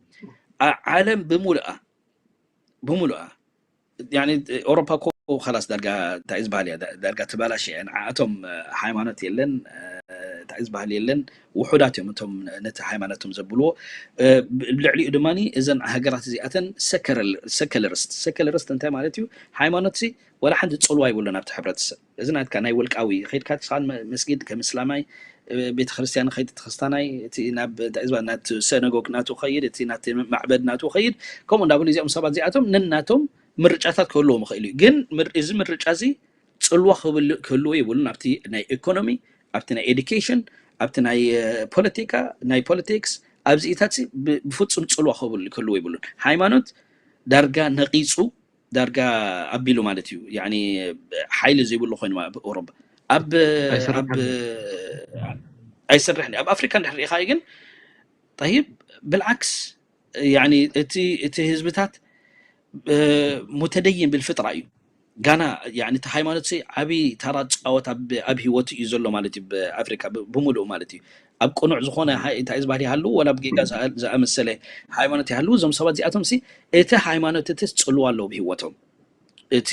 ዓለም ብምሉኣ ብምሉኣ ያኒ ኤውሮፓ እኮ ኸላስ ዳርጋ እንታይ እዩ ዝበሃል እያ ዳርጋ ትባላሽ እያ ንዓኣቶም ሃይማኖት የለን እንታይ እዩ ዝበሃል የለን ውሑዳት እዮም እቶም ነቲ ሃይማኖቶም ዘብልዎ ልዕሊኡ ድማ እዘን ሃገራት እዚኣተን ሰከለርስት ሰከለርስት እንታይ ማለት እዩ ሃይማኖት ሲ ወላ ሓንቲ ፅልዋ ይብሉን ኣብቲ ሕብረተሰብ እዚ ናትካ ናይ ውልቃዊ ከይድካ ስኻ መስጊድ ከም እስላማይ ቤተክርስትያን ከይድ ተክስታናይ እቲ ናብ እንታይ ዝበሃል ናቱ ሰነጎግ ናቱ ከይድ እቲ ናቲ ማዕበድ ናቱ ከይድ ከምኡ እንዳበሉ እዚኦም ሰባት እዚኣቶም ነናቶም ምርጫታት ክህልዎም ይኽእል እዩ ግን እዚ ምርጫ እዚ ፅልዋ ክህልዎ የብሉን ኣብቲ ናይ ኢኮኖሚ ኣብቲ ናይ ኤዱኬሽን ኣብቲ ናይ ፖለቲካ ናይ ፖለቲክስ ኣብዚኢታት ብፍፁም ፅልዋ ክህልዎ የብሉን ሃይማኖት ዳርጋ ነቂፁ ዳርጋ ኣቢሉ ማለት እዩ ሓይሊ ዘይብሉ ኮይኑ ኣብ ኦሮባ ኣብ ኣብ ኣይሰርሕን ኣብ ኣፍሪካ እንድሕር ርኢኻዮ ግን ጠይብ ብልዓክስ እቲ እቲ ህዝብታት ሙተደይን ብልፍጥራ እዩ ጋና እቲ ሃይማኖት ዓብይ ተራ ዝፃወት ኣብ ህይወቱ እዩ ዘሎ ማለት እዩ ብኣፍሪካ ብምሉእ ማለት እዩ ኣብ ቅኑዕ ዝኾነ እንታይ ዝበሃል ይሃሉ ወላ ብጌጋ ዝኣመሰለ ሃይማኖት ይሃሉ እዞም ሰባት እዚኣቶም ሲ እቲ ሃይማኖት እትስ ፅልዋ ኣለዎ ብህይወቶም እቲ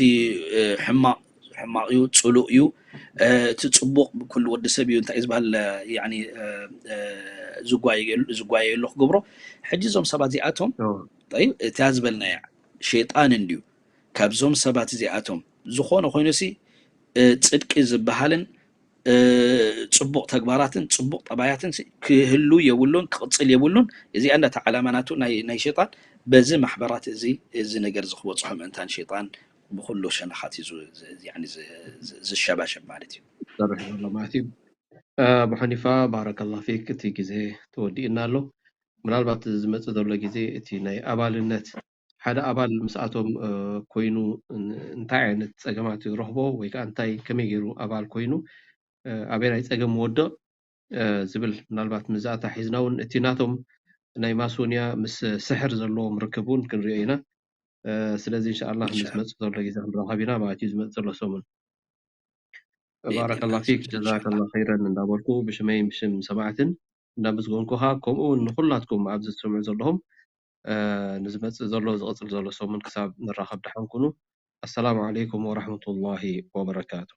ሕማቕ ሕማቕ እዩ ፅሉእ እዩ እቲ ፅቡቕ ኩሉ ወዲ ሰብ እዩ እንታይ ዝበሃል ዝጓየየሉ ክገብሮ ሕጂ እዞም ሰባት እዚኣቶም እቲያ ዝበልናያ ሸይጣን እንድዩ ካብዞም ሰባት እዚኣቶም ዝኾነ ኮይኑሲ ፅድቂ ዝበሃልን ፅቡቕ ተግባራትን ፅቡቕ ጠባያትን ክህሉ የብሉን ክቕፅል የብሉን እዚኣ እንዳታ ዓላማ ናቱ ናይ ሸይጣን በዚ ማሕበራት እዚ እዚ ነገር ዝክበፅሖ ምእንታን ሸይጣን ብኩሉ ሸነኻት እዩ ዝሸባሸብ ማለት እዩ ዝሰርሕ ዘሎ ማለት እዩ ኣቡ ሓኒፋ ባረከላ ፊክ እቲ ግዜ ተወዲእና ኣሎ ምናልባት ዝመፅእ ዘሎ ግዜ እቲ ናይ ኣባልነት ሓደ ኣባል ምስኣቶም ኮይኑ እንታይ ዓይነት ፀገማት ይረኽቦ ወይ ከዓ እንታይ ከመይ ገይሩ ኣባል ኮይኑ ኣበናይ ፀገም ወድቕ ዝብል ምናልባት ምዛእታ ሒዝና እውን እቲ ናቶም ናይ ማሶንያ ምስ ስሕር ዘለዎም ርክብ እውን ክንሪኦ ኢና ስለዚ እንሻኣላ ምስ መፅእ ዘሎ ግዜ ክንረኸብ ኢና ማለት እዩ ዝመፅእ ዘሎ ሰሙን ባረከላ ፊክ ጀዛከላ ኸይረን እንዳበልኩ ብሽመይን ብሽም ሰማዕትን እንዳመስገንኩኻ ከምኡ እውን ንኩላትኩም ኣብዚ ዝሰምዑ ዘለኹም ንዝመፅእ ዘሎ ዝቕፅል ዘሎ ሰሙን ክሳብ ንራኸብ ደሓን ኩኑ ኣሰላሙ ዓለይኩም ወረሕመቱላሂ ወበረካቱ